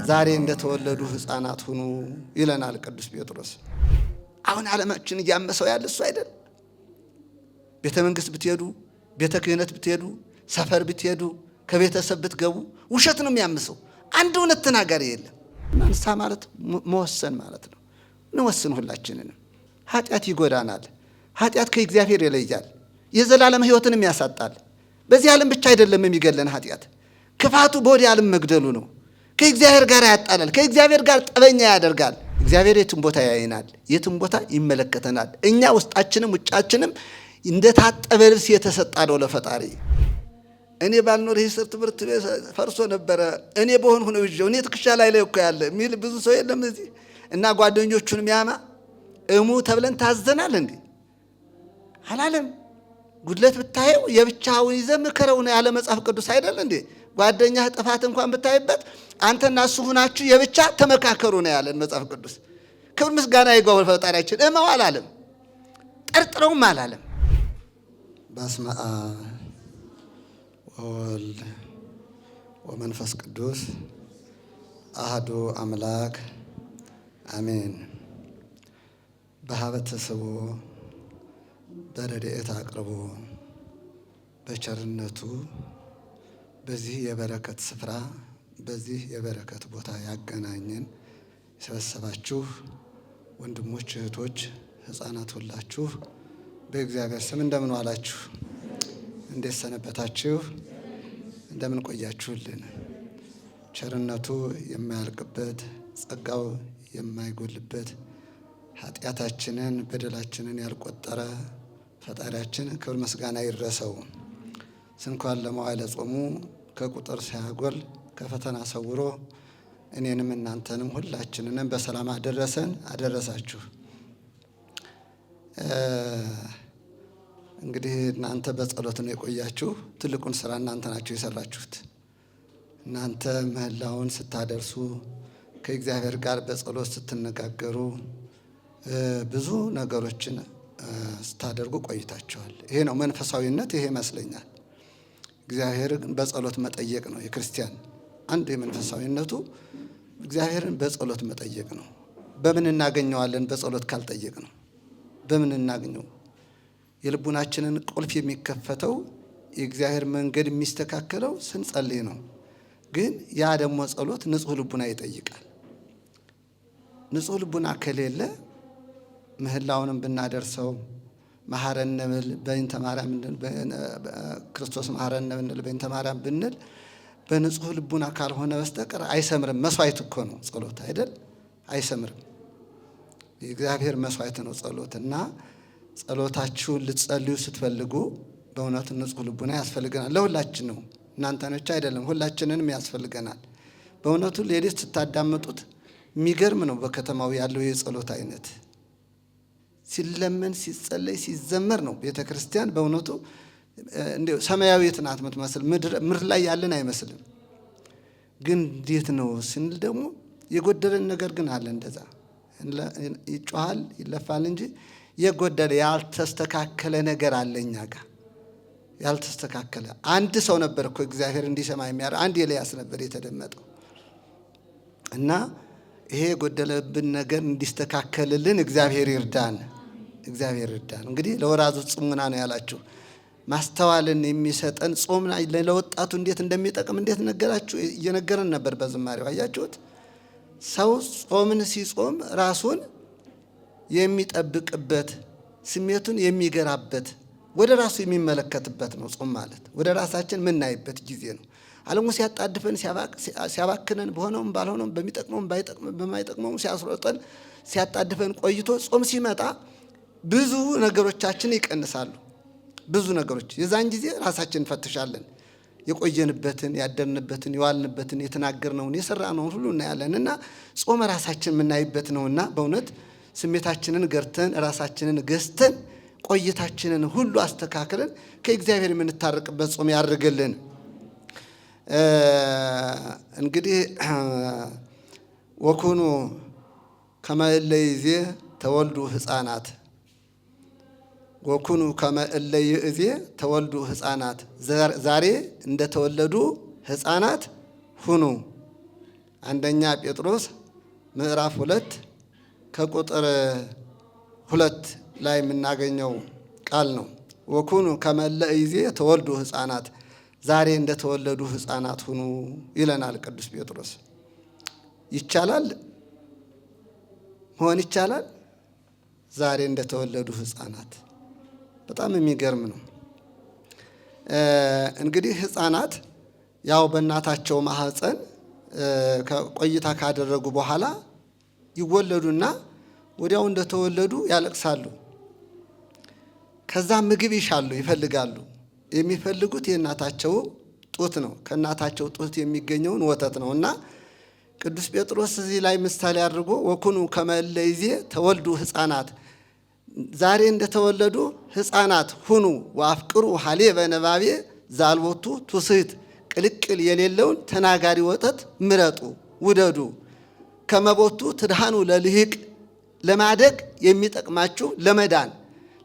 ዛሬ እንደተወለዱ ሕፃናት ሁኑ ይለናል ቅዱስ ጴጥሮስ። አሁን ዓለማችን እያመሰው ያለ እሱ አይደል? ቤተ መንግስት ብትሄዱ፣ ቤተ ክህነት ብትሄዱ፣ ሰፈር ብትሄዱ፣ ከቤተሰብ ብትገቡ ውሸት ነው የሚያምሰው። አንድ እውነት ተናጋሪ የለም። ንስሐ ማለት መወሰን ማለት ነው። እንወስን ሁላችንንም። ኃጢአት ይጎዳናል። ኃጢአት ከእግዚአብሔር ይለያል፣ የዘላለም ሕይወትንም ያሳጣል። በዚህ ዓለም ብቻ አይደለም የሚገለን ኃጢአት፣ ክፋቱ በወዲህ ዓለም መግደሉ ነው። ከእግዚአብሔር ጋር ያጣላል፣ ከእግዚአብሔር ጋር ጠበኛ ያደርጋል። እግዚአብሔር የትም ቦታ ያይናል፣ የትም ቦታ ይመለከተናል። እኛ ውስጣችንም ውጫችንም እንደታጠበ ልብስ የተሰጣ ነው ለፈጣሪ። እኔ ባልኖር ይህ ስር ትምህርት ቤት ፈርሶ ነበረ፣ እኔ በሆንሁ ነው ይዤው፣ እኔ ትከሻ ላይ ላይ እኮ ያለ የሚል ብዙ ሰው የለም እዚህ። እና ጓደኞቹን የሚያማ እሙ ተብለን ታዘናል እንዴ አላለም። ጉድለት ብታየው የብቻውን ይዘህ ምከረው ነው ያለ መጽሐፍ ቅዱስ አይደል እንዴ? ጓደኛህ ጥፋት እንኳን ብታይበት አንተና እሱ ሁናችሁ የብቻ ተመካከሩ ነው ያለን መጽሐፍ ቅዱስ። ክብር ምስጋና ይግባው ፈጣሪያችን። እመው አላለም፣ ጠርጥረውም አላለም። በስመ አብ ወወልድ ወመንፈስ ቅዱስ አህዱ አምላክ አሜን። በሀበ ተስቦ በረድኤት አቅርቦ በቸርነቱ በዚህ የበረከት ስፍራ በዚህ የበረከት ቦታ ያገናኘን የሰበሰባችሁ ወንድሞች፣ እህቶች፣ ሕፃናት ሁላችሁ በእግዚአብሔር ስም እንደምን ዋላችሁ? እንዴት ሰነበታችሁ? እንደምን ቆያችሁልን? ቸርነቱ የማያልቅበት ጸጋው የማይጎልበት ኃጢአታችንን በደላችንን ያልቆጠረ ፈጣሪያችን ክብር ምስጋና ይድረሰው። ስንኳን ለመዋዕለ ጾሙ ከቁጥር ሳያጎል ከፈተና ሰውሮ እኔንም እናንተንም ሁላችንንም በሰላም አደረሰን አደረሳችሁ። እንግዲህ እናንተ በጸሎት ነው የቆያችሁ። ትልቁን ስራ እናንተ ናችሁ የሰራችሁት። እናንተ ምህላውን ስታደርሱ ከእግዚአብሔር ጋር በጸሎት ስትነጋገሩ ብዙ ነገሮችን ስታደርጉ ቆይታችኋል። ይሄ ነው መንፈሳዊነት፣ ይሄ ይመስለኛል። እግዚአብሔርን በጸሎት መጠየቅ ነው የክርስቲያን አንዱ የመንፈሳዊነቱ፣ እግዚአብሔርን በጸሎት መጠየቅ ነው። በምን እናገኘዋለን? በጸሎት ካልጠየቅ ነው በምን እናገኘው? የልቡናችንን ቁልፍ የሚከፈተው የእግዚአብሔር መንገድ የሚስተካከለው ስንጸልይ ነው። ግን ያ ደግሞ ጸሎት ንጹሕ ልቡና ይጠይቃል። ንጹሕ ልቡና ከሌለ ምህላውንም ብናደርሰው መሐረነ ብል በእንተ ማርያም ክርስቶስ መሐረነ ብንል በእንተ ማርያም ብንል በንጹሕ ልቡና ካልሆነ በስተቀር አይሰምርም። መስዋዕት እኮ ነው ጸሎት አይደል? አይሰምርም። የእግዚአብሔር መስዋዕት ነው ጸሎት። እና ጸሎታችሁን ልትጸልዩ ስትፈልጉ በእውነት ንጹሕ ልቡና ያስፈልገናል። ለሁላችን ነው፣ እናንተን ብቻ አይደለም፣ ሁላችንንም ያስፈልገናል። በእውነቱ ሌሊት ስታዳምጡት የሚገርም ነው። በከተማው ያለው የጸሎት አይነት ሲለመን ሲጸለይ ሲዘመር ነው። ቤተ ክርስቲያን በእውነቱ እንዲያው ሰማያዊት ናት የምትመስል፣ ምድር ላይ ያለን አይመስልም። ግን እንዴት ነው ስንል ደግሞ የጎደለን ነገር ግን አለ። እንደዛ ይጮሃል ይለፋል እንጂ የጎደለ ያልተስተካከለ ነገር አለ እኛ ጋር ያልተስተካከለ። አንድ ሰው ነበር እኮ እግዚአብሔር እንዲሰማ የሚያደርግ አንድ ኤልያስ ነበር የተደመጠው። እና ይሄ የጎደለብን ነገር እንዲስተካከልልን እግዚአብሔር ይርዳን፣ እግዚአብሔር ይርዳን። እንግዲህ ለወራዙ ጽሙና ነው ያላችሁ። ማስተዋልን የሚሰጠን ጾም ለወጣቱ እንዴት እንደሚጠቅም እንዴት ነገራችሁ እየነገረን ነበር በዝማሬው አያችሁት። ሰው ጾምን ሲጾም ራሱን የሚጠብቅበት ስሜቱን የሚገራበት ወደ ራሱ የሚመለከትበት ነው። ጾም ማለት ወደ ራሳችን የምናይበት ጊዜ ነው። ዓለሙ ሲያጣድፈን ሲያባክነን በሆነውም ባልሆነውም በሚጠቅመውም በማይጠቅመውም ሲያስሮጠን ሲያጣድፈን ቆይቶ ጾም ሲመጣ ብዙ ነገሮቻችን ይቀንሳሉ። ብዙ ነገሮች የዛን ጊዜ ራሳችን እንፈትሻለን። የቆየንበትን፣ ያደርንበትን፣ የዋልንበትን፣ የተናገርነውን፣ የሰራነውን ሁሉ እናያለን እና ጾም ራሳችን የምናይበት ነውና በእውነት ስሜታችንን ገርተን ራሳችንን ገዝተን ቆይታችንን ሁሉ አስተካክለን ከእግዚአብሔር የምንታረቅበት ጾም ያድርግልን። እንግዲህ ወኩኑ ከመ እለ ይእዜ ተወልዱ ሕፃናት፣ ወኩኑ ከመ እለ ይእዜ ተወልዱ ሕፃናት፣ ዛሬ እንደተወለዱ ሕፃናት ሁኑ። አንደኛ ጴጥሮስ ምዕራፍ 2 ከቁጥር 2 ላይ የምናገኘው ቃል ነው። ወኩኑ ከመ እለ ይእዜ ተወልዱ ሕፃናት፣ ዛሬ እንደተወለዱ ሕፃናት ሁኑ ይለናል ቅዱስ ጴጥሮስ። ይቻላል መሆን ይቻላል። ዛሬ እንደተወለዱ ሕፃናት በጣም የሚገርም ነው። እንግዲህ ሕፃናት ያው በእናታቸው ማህፀን ቆይታ ካደረጉ በኋላ ይወለዱና ወዲያው እንደተወለዱ ያለቅሳሉ። ከዛ ምግብ ይሻሉ፣ ይፈልጋሉ። የሚፈልጉት የእናታቸው ጡት ነው። ከእናታቸው ጡት የሚገኘውን ወተት ነው። እና ቅዱስ ጴጥሮስ እዚህ ላይ ምሳሌ አድርጎ ወኩኑ ከመ እለ ይእዜ ተወልዱ ሕፃናት፣ ዛሬ እንደተወለዱ ሕፃናት ሁኑ፣ ወአፍቅሩ ሀሌበ ነባቤ ዛልቦቱ ቱስሕት፣ ቅልቅል የሌለውን ተናጋሪ ወተት ምረጡ፣ ውደዱ። ከመቦቱ ትድሃኑ ለልሂቅ፣ ለማደግ የሚጠቅማችሁ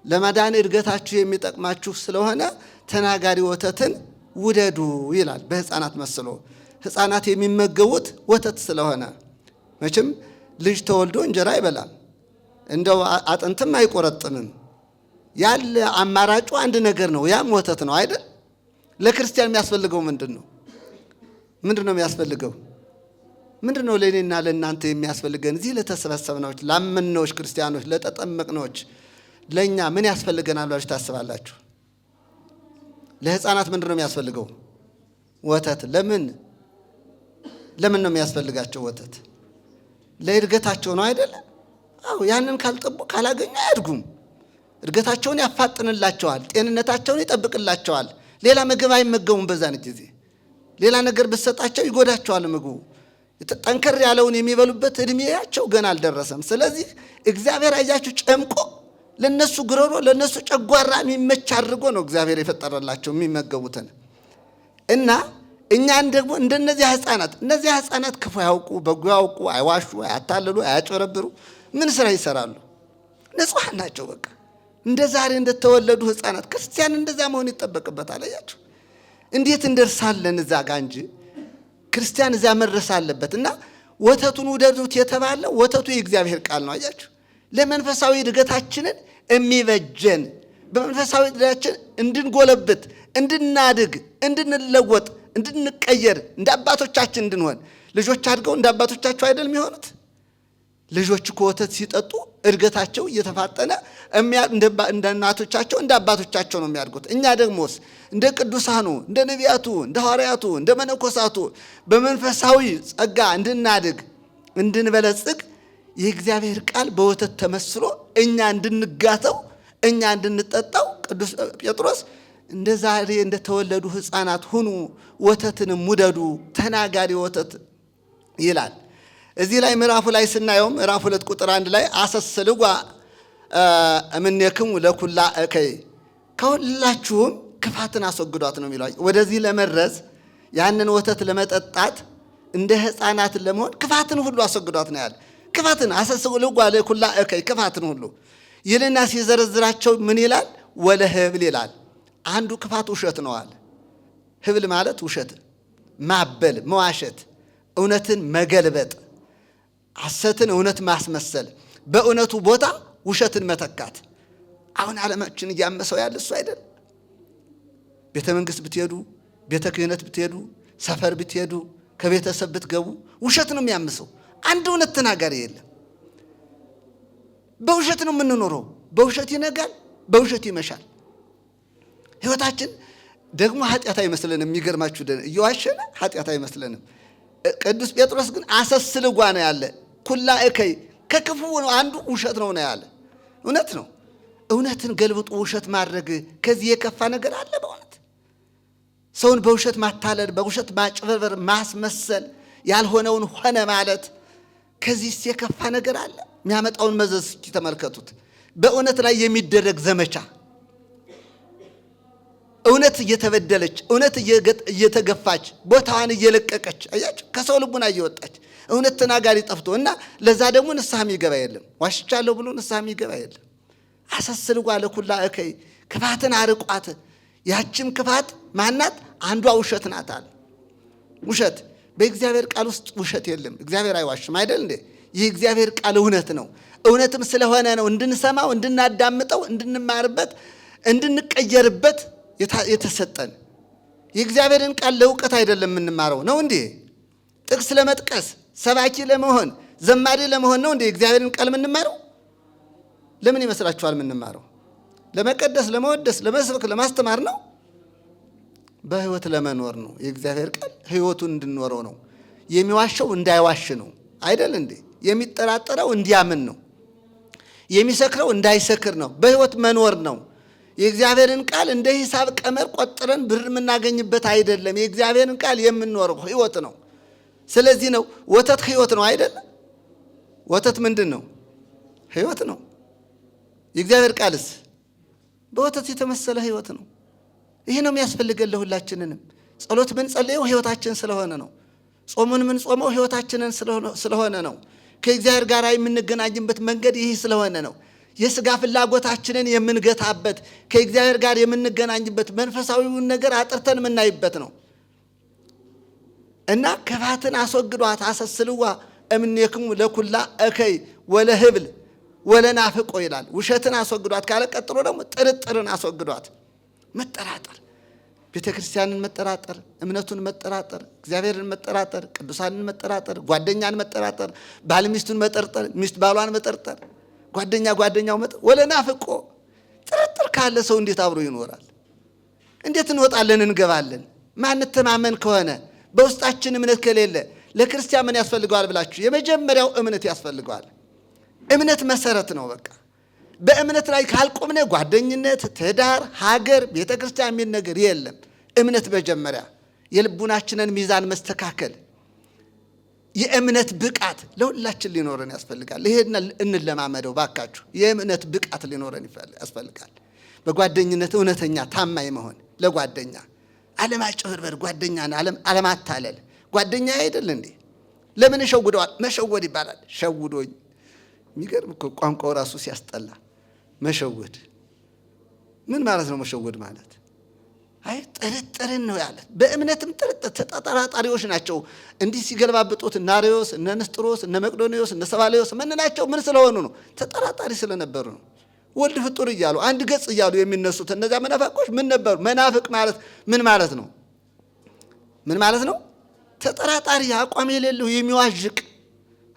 ለመዳን እድገታችሁ የሚጠቅማችሁ ስለሆነ ተናጋሪ ወተትን ውደዱ ይላል። በሕፃናት መስሎ ሕፃናት የሚመገቡት ወተት ስለሆነ መቼም ልጅ ተወልዶ እንጀራ አይበላም፣ እንደው አጥንትም አይቆረጥምም። ያለ አማራጩ አንድ ነገር ነው፣ ያም ወተት ነው አይደል? ለክርስቲያን የሚያስፈልገው ምንድን ነው? ምንድን ነው የሚያስፈልገው? ምንድን ነው ለእኔና ለእናንተ የሚያስፈልገን? እዚህ ለተሰበሰብነዎች፣ ላመንነዎች ክርስቲያኖች፣ ለተጠመቅነዎች ለእኛ ምን ያስፈልገናል ብላችሁ ታስባላችሁ? ለሕፃናት ምንድን ነው የሚያስፈልገው? ወተት። ለምን ለምን ነው የሚያስፈልጋቸው ወተት? ለእድገታቸው ነው አይደለ? አዎ፣ ያንን ካልጠቡ ካላገኙ አያድጉም። እድገታቸውን ያፋጥንላቸዋል፣ ጤንነታቸውን ይጠብቅላቸዋል። ሌላ ምግብ አይመገቡም። በዛን ጊዜ ሌላ ነገር ብትሰጣቸው ይጎዳቸዋል ምግቡ። ጠንከር ያለውን የሚበሉበት እድሜያቸው ገና አልደረሰም። ስለዚህ እግዚአብሔር አያችሁ ጨምቆ ለነሱ ግሮሮ ለነሱ ጨጓራ የሚመች አድርጎ ነው እግዚአብሔር የፈጠረላቸው የሚመገቡትን። እና እኛን ደግሞ እንደነዚያ ሕፃናት፣ እነዚያ ሕፃናት ክፉ ያውቁ፣ በጎ ያውቁ፣ አይዋሹ፣ አያታልሉ፣ አያጭበረብሩ። ምን ስራ ይሰራሉ? ንጹሐን ናቸው። በቃ እንደ ዛሬ እንደተወለዱ ሕፃናት ክርስቲያን እንደዛ መሆን ይጠበቅበታል። አያችሁ እንዴት እንደርሳለን እዛ ጋ እንጂ ክርስቲያን እዚያ መድረስ አለበት። እና ወተቱን ውደዱት የተባለ ወተቱ የእግዚአብሔር ቃል ነው። አያችሁ ለመንፈሳዊ እድገታችንን የሚበጀን በመንፈሳዊ እድገታችን እንድንጎለብት፣ እንድናድግ፣ እንድንለወጥ፣ እንድንቀየር፣ እንደ አባቶቻችን እንድንሆን። ልጆች አድገው እንደ አባቶቻቸው አይደል የሚሆኑት? ልጆች እኮ ወተት ሲጠጡ እድገታቸው እየተፋጠነ እንደ እናቶቻቸው እንደ አባቶቻቸው ነው የሚያድጉት። እኛ ደግሞስ እንደ ቅዱሳኑ፣ እንደ ነቢያቱ፣ እንደ ሐዋርያቱ፣ እንደ መነኮሳቱ በመንፈሳዊ ጸጋ እንድናድግ እንድንበለጽግ የእግዚአብሔር ቃል በወተት ተመስሎ እኛ እንድንጋተው እኛ እንድንጠጣው ቅዱስ ጴጥሮስ እንደ ዛሬ እንደተወለዱ ሕፃናት ሁኑ፣ ወተትንም ውደዱ፣ ተናጋሪ ወተት ይላል። እዚህ ላይ ምዕራፉ ላይ ስናየው ምዕራፍ 2 ቁጥር 1 ላይ አሰስልጓ እምኔክሙ ለኩላ እከይ፣ ከሁላችሁም ክፋትን አስወግዷት ነው የሚለው። ወደዚህ ለመድረስ ያንን ወተት ለመጠጣት እንደ ሕፃናት ለመሆን ክፋትን ሁሉ አስወግዷት ነው ያለ። ክፋትን አሰስልጓ ለኩላ እከይ፣ ክፋትን ሁሉ ይልና ሲዘረዝራቸው ምን ይላል? ወለህብል ይላል። አንዱ ክፋት ውሸት ነው አለ። ህብል ማለት ውሸት፣ ማበል፣ መዋሸት፣ እውነትን መገልበጥ፣ ሐሰትን እውነት ማስመሰል፣ በእውነቱ ቦታ ውሸትን መተካት። አሁን ዓለማችን እያመሰው ያለ እሱ አይደል? ቤተ መንግስት ብትሄዱ፣ ቤተ ክህነት ብትሄዱ፣ ሰፈር ብትሄዱ፣ ከቤተሰብ ብትገቡ ውሸት ነው የሚያምሰው። አንድ እውነት ተናጋሪ የለም። በውሸት ነው የምንኖረው። በውሸት ይነጋል፣ በውሸት ይመሻል። ህይወታችን ደግሞ ኃጢአት አይመስለንም። የሚገርማችሁ እየዋሸነ ኃጢአት አይመስለንም። ቅዱስ ጴጥሮስ ግን አሰስልጓ ነው ያለ። ኩላ እከይ ከክፉ አንዱ ውሸት ነው ነው ያለ። እውነት ነው። እውነትን ገልብጦ ውሸት ማድረግ ከዚህ የከፋ ነገር አለ? በእውነት ሰውን በውሸት ማታለል፣ በውሸት ማጭበርበር፣ ማስመሰል፣ ያልሆነውን ሆነ ማለት ከዚህስ የከፋ ነገር አለ? የሚያመጣውን መዘዝ እስኪ ተመልከቱት። በእውነት ላይ የሚደረግ ዘመቻ፣ እውነት እየተበደለች፣ እውነት እየተገፋች፣ ቦታዋን እየለቀቀች፣ አያችሁ ከሰው ልቡና እየወጣች እውነት ተናጋሪ ጠፍቶ እና ለዛ ደግሞ ንስሐ የሚገባ የለም። ዋሽቻለሁ ብሎ ንስሐ የሚገባ የለም። አሰስልጓ ለኩላ እከይ፣ ክፋትን አርቋት። ያችም ክፋት ማናት? አንዷ ውሸት ናት አለ። ውሸት በእግዚአብሔር ቃል ውስጥ ውሸት የለም። እግዚአብሔር አይዋሽም አይደል እንዴ? ይህ እግዚአብሔር ቃል እውነት ነው። እውነትም ስለሆነ ነው እንድንሰማው፣ እንድናዳምጠው፣ እንድንማርበት፣ እንድንቀየርበት የተሰጠን። የእግዚአብሔርን ቃል ለእውቀት አይደለም የምንማረው ነው እንዴ? ጥቅስ ለመጥቀስ፣ ሰባኪ ለመሆን፣ ዘማሪ ለመሆን ነው እንዴ የእግዚአብሔርን ቃል የምንማረው? ለምን ይመስላችኋል የምንማረው? ለመቀደስ፣ ለመወደስ፣ ለመስበክ፣ ለማስተማር ነው? በህይወት ለመኖር ነው። የእግዚአብሔር ቃል ህይወቱን እንድንኖረው ነው። የሚዋሸው እንዳይዋሽ ነው አይደል እንዴ? የሚጠራጠረው እንዲያምን ነው። የሚሰክረው እንዳይሰክር ነው። በህይወት መኖር ነው። የእግዚአብሔርን ቃል እንደ ሂሳብ ቀመር ቆጥረን ብር የምናገኝበት አይደለም። የእግዚአብሔርን ቃል የምንኖረው ህይወት ነው። ስለዚህ ነው ወተት ህይወት ነው አይደል? ወተት ምንድን ነው? ህይወት ነው። የእግዚአብሔር ቃልስ በወተት የተመሰለ ህይወት ነው። ይህ ነው የሚያስፈልገን ለሁላችንንም። ጸሎት ምንጸልየው ህይወታችን ስለሆነ ነው። ጾሙን ምንጾመው ህይወታችንን ስለሆነ ነው። ከእግዚአብሔር ጋር የምንገናኝበት መንገድ ይህ ስለሆነ ነው። የስጋ ፍላጎታችንን የምንገታበት፣ ከእግዚአብሔር ጋር የምንገናኝበት፣ መንፈሳዊውን ነገር አጥርተን የምናይበት ነው። እና ክፋትን አስወግዷት፣ አሰስልዋ እምኔክሙ ለኩላ እከይ ወለህብል ወለናፍቆ ይላል። ውሸትን አስወግዷት ካለ ቀጥሎ ደግሞ ጥርጥርን አስወግዷት። መጠራጠር፣ ቤተ ክርስቲያንን መጠራጠር፣ እምነቱን መጠራጠር፣ እግዚአብሔርን መጠራጠር፣ ቅዱሳንን መጠራጠር፣ ጓደኛን መጠራጠር፣ ባል ሚስቱን መጠርጠር፣ ሚስት ባሏን መጠርጠር፣ ጓደኛ ጓደኛው ወለናፍቆ። ጥርጥር ካለ ሰው እንዴት አብሮ ይኖራል? እንዴት እንወጣለን እንገባለን? ማንተማመን ከሆነ፣ በውስጣችን እምነት ከሌለ፣ ለክርስቲያን ምን ያስፈልገዋል ብላችሁ፣ የመጀመሪያው እምነት ያስፈልገዋል። እምነት መሰረት ነው። በቃ በእምነት ላይ ካልቆምነ ጓደኝነት፣ ትዳር፣ ሀገር፣ ቤተ ክርስቲያን የሚል ነገር የለም። እምነት መጀመሪያ፣ የልቡናችንን ሚዛን መስተካከል፣ የእምነት ብቃት ለሁላችን ሊኖረን ያስፈልጋል። ይሄን እንለማመደው ባካችሁ። የእምነት ብቃት ሊኖረን ያስፈልጋል። በጓደኝነት እውነተኛ ታማኝ መሆን፣ ለጓደኛ አለማጭበርበር፣ ጓደኛን አለማታለል። ጓደኛ አይደል እንዴ? ለምን እሸውደዋል? መሸወድ ይባላል። ሸውዶኝ፣ የሚገርም እኮ ቋንቋው ራሱ ሲያስጠላ። መሸወድ ምን ማለት ነው? መሸወድ ማለት አይ ጥርጥርን ነው ያለ። በእምነትም ጥርጥር፣ ተጠራጣሪዎች ናቸው። እንዲህ ሲገለባብጡት እነ አርዮስ፣ እነ ንስጥሮስ፣ እነ መቅዶኒዎስ፣ እነ ሰባልዮስ ምን ናቸው? ምን ስለሆኑ ነው? ተጠራጣሪ ስለነበሩ ነው። ወልድ ፍጡር እያሉ፣ አንድ ገጽ እያሉ የሚነሱት እነዚያ መናፍቆች ምን ነበሩ? መናፍቅ ማለት ምን ማለት ነው? ምን ማለት ነው? ተጠራጣሪ፣ አቋም የሌለው፣ የሚዋዥቅ፣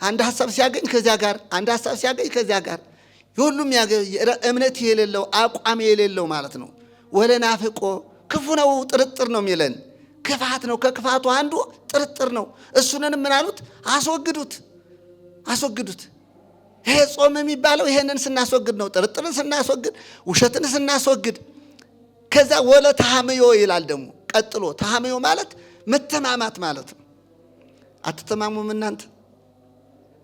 አንድ ሀሳብ ሲያገኝ ከዚያ ጋር፣ አንድ ሀሳብ ሲያገኝ ከዚያ ጋር፣ የሁሉም እምነት የሌለው፣ አቋም የሌለው ማለት ነው። ወለናፍቆ ክፉ ነው፣ ጥርጥር ነው የሚለን፣ ክፋት ነው። ከክፋቱ አንዱ ጥርጥር ነው። እሱንን ምን አሉት? አስወግዱት፣ አስወግዱት። ይሄ ጾም የሚባለው ይሄንን ስናስወግድ ነው። ጥርጥርን ስናስወግድ፣ ውሸትን ስናስወግድ። ከዛ ወለ ተሐምዮ ይላል ደግሞ ቀጥሎ። ተሐምዮ ማለት መተማማት ማለት ነው። አትተማሙም እናንተ?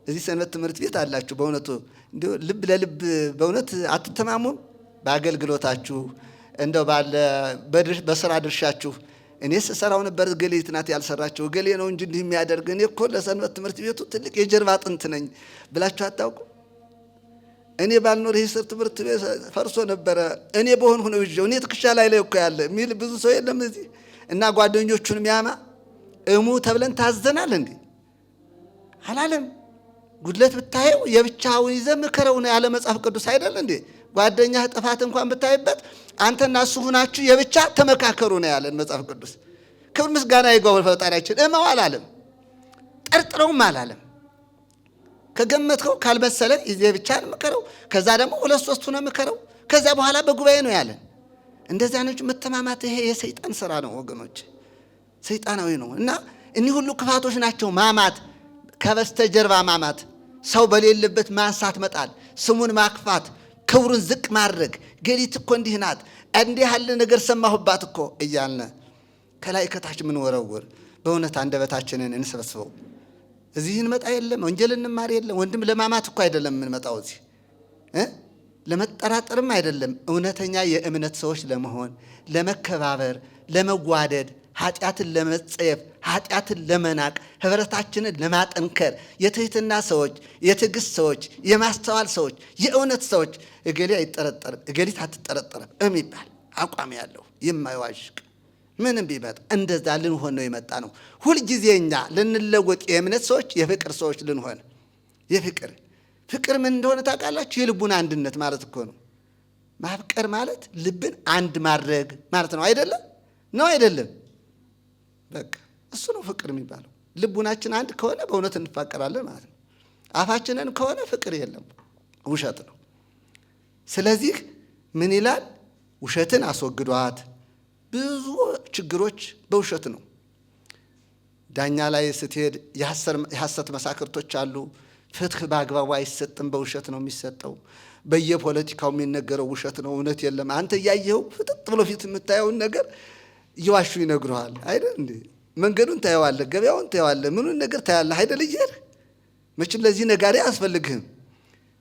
እዚህ ሰንበት ትምህርት ቤት አላችሁ። በእውነቱ እንዲሁ ልብ ለልብ በእውነት አትተማሙም? በአገልግሎታችሁ፣ እንደው ባለ በስራ ድርሻችሁ፣ እኔ ስሰራው ነበር፣ እገሌ ናት ያልሰራቸው፣ እገሌ ነው እንጂ እንዲህ የሚያደርግ፣ እኔ እኮ ለሰንበት ትምህርት ቤቱ ትልቅ የጀርባ አጥንት ነኝ ብላችሁ አታውቁ? እኔ ባልኖር ይህ ስር ትምህርት ቤት ፈርሶ ነበረ፣ እኔ በሆንሁ ነው ይዤው፣ እኔ ትከሻ ላይ ላይ እኮ ያለ የሚል ብዙ ሰው የለም እዚህ? እና ጓደኞቹን የሚያማ እሙ ተብለን ታዘናል እንዴ? አላለም። ጉድለት ብታየው የብቻውን ይዘህ ምከረው ነው ያለ መጽሐፍ ቅዱስ አይደል እንዴ? ጓደኛህ ጥፋት እንኳን ብታይበት አንተና እሱ ሁናችሁ የብቻ ተመካከሩ ነው ያለን መጽሐፍ ቅዱስ። ክብር ምስጋና ይግባው ፈጣሪያችን። እመው አላለም፣ ጠርጥረውም አላለም። ከገመትከው ካልመሰለ ይዘህ ብቻ ምከረው። ከዛ ደግሞ ሁለት ሶስት ሆነ ምከረው። ከዛ በኋላ በጉባኤ ነው ያለን። እንደዚህ አይነቱ መተማማት ይሄ የሰይጣን ስራ ነው ወገኖች፣ ሰይጣናዊ ነው። እና እኒህ ሁሉ ክፋቶች ናቸው። ማማት፣ ከበስተጀርባ ማማት፣ ሰው በሌለበት ማንሳት መጣል፣ ስሙን ማክፋት፣ ክብሩን ዝቅ ማድረግ፣ ገሊት እኮ እንዲህ ናት፣ እንዲህ ያለ ነገር ሰማሁባት እኮ እያልነ ከላይ ከታች ምንወረውር፣ በእውነት አንደበታችንን እንሰብስበው። እዚህ እንመጣ የለም፣ ወንጀል እንማር የለም፣ ወንድም ለማማት እኮ አይደለም የምንመጣው እዚህ፣ ለመጠራጠርም አይደለም። እውነተኛ የእምነት ሰዎች ለመሆን፣ ለመከባበር፣ ለመዋደድ፣ ኃጢአትን ለመጸየፍ፣ ኃጢአትን ለመናቅ፣ ህብረታችንን ለማጠንከር፣ የትህትና ሰዎች፣ የትዕግስት ሰዎች፣ የማስተዋል ሰዎች፣ የእውነት ሰዎች፣ እገሌ አይጠረጠርም፣ እገሊት አትጠረጠርም የሚባል አቋም ያለው፣ የማይዋዥቅ ምንም ቢመጣ እንደዛ ልንሆን ነው የመጣ ነው። ሁልጊዜ እኛ ልንለወጥ የእምነት ሰዎች የፍቅር ሰዎች ልንሆን የፍቅር ፍቅር ምን እንደሆነ ታውቃላችሁ? የልቡን አንድነት ማለት እኮ ነው። ማፍቀር ማለት ልብን አንድ ማድረግ ማለት ነው። አይደለም ነው? አይደለም? በቃ እሱ ነው ፍቅር የሚባለው። ልቡናችን አንድ ከሆነ በእውነት እንፋቀራለን ማለት ነው። አፋችንን ከሆነ ፍቅር የለም፣ ውሸት ነው። ስለዚህ ምን ይላል? ውሸትን አስወግዷት። ብዙ ችግሮች በውሸት ነው። ዳኛ ላይ ስትሄድ የሐሰት መሳክርቶች አሉ። ፍትህ በአግባቡ አይሰጥም፣ በውሸት ነው የሚሰጠው። በየፖለቲካው የሚነገረው ውሸት ነው፣ እውነት የለም። አንተ እያየኸው ፍጥጥ ብሎ ፊት የምታየውን ነገር እየዋሹ ይነግሩሃል አይደል እንዴ? መንገዱን ታየዋለህ፣ ገበያውን ታየዋለህ፣ ምኑን ነገር ታያለህ አይደል? እየሄድህ መቼም ለዚህ ነጋሪ አያስፈልግህም።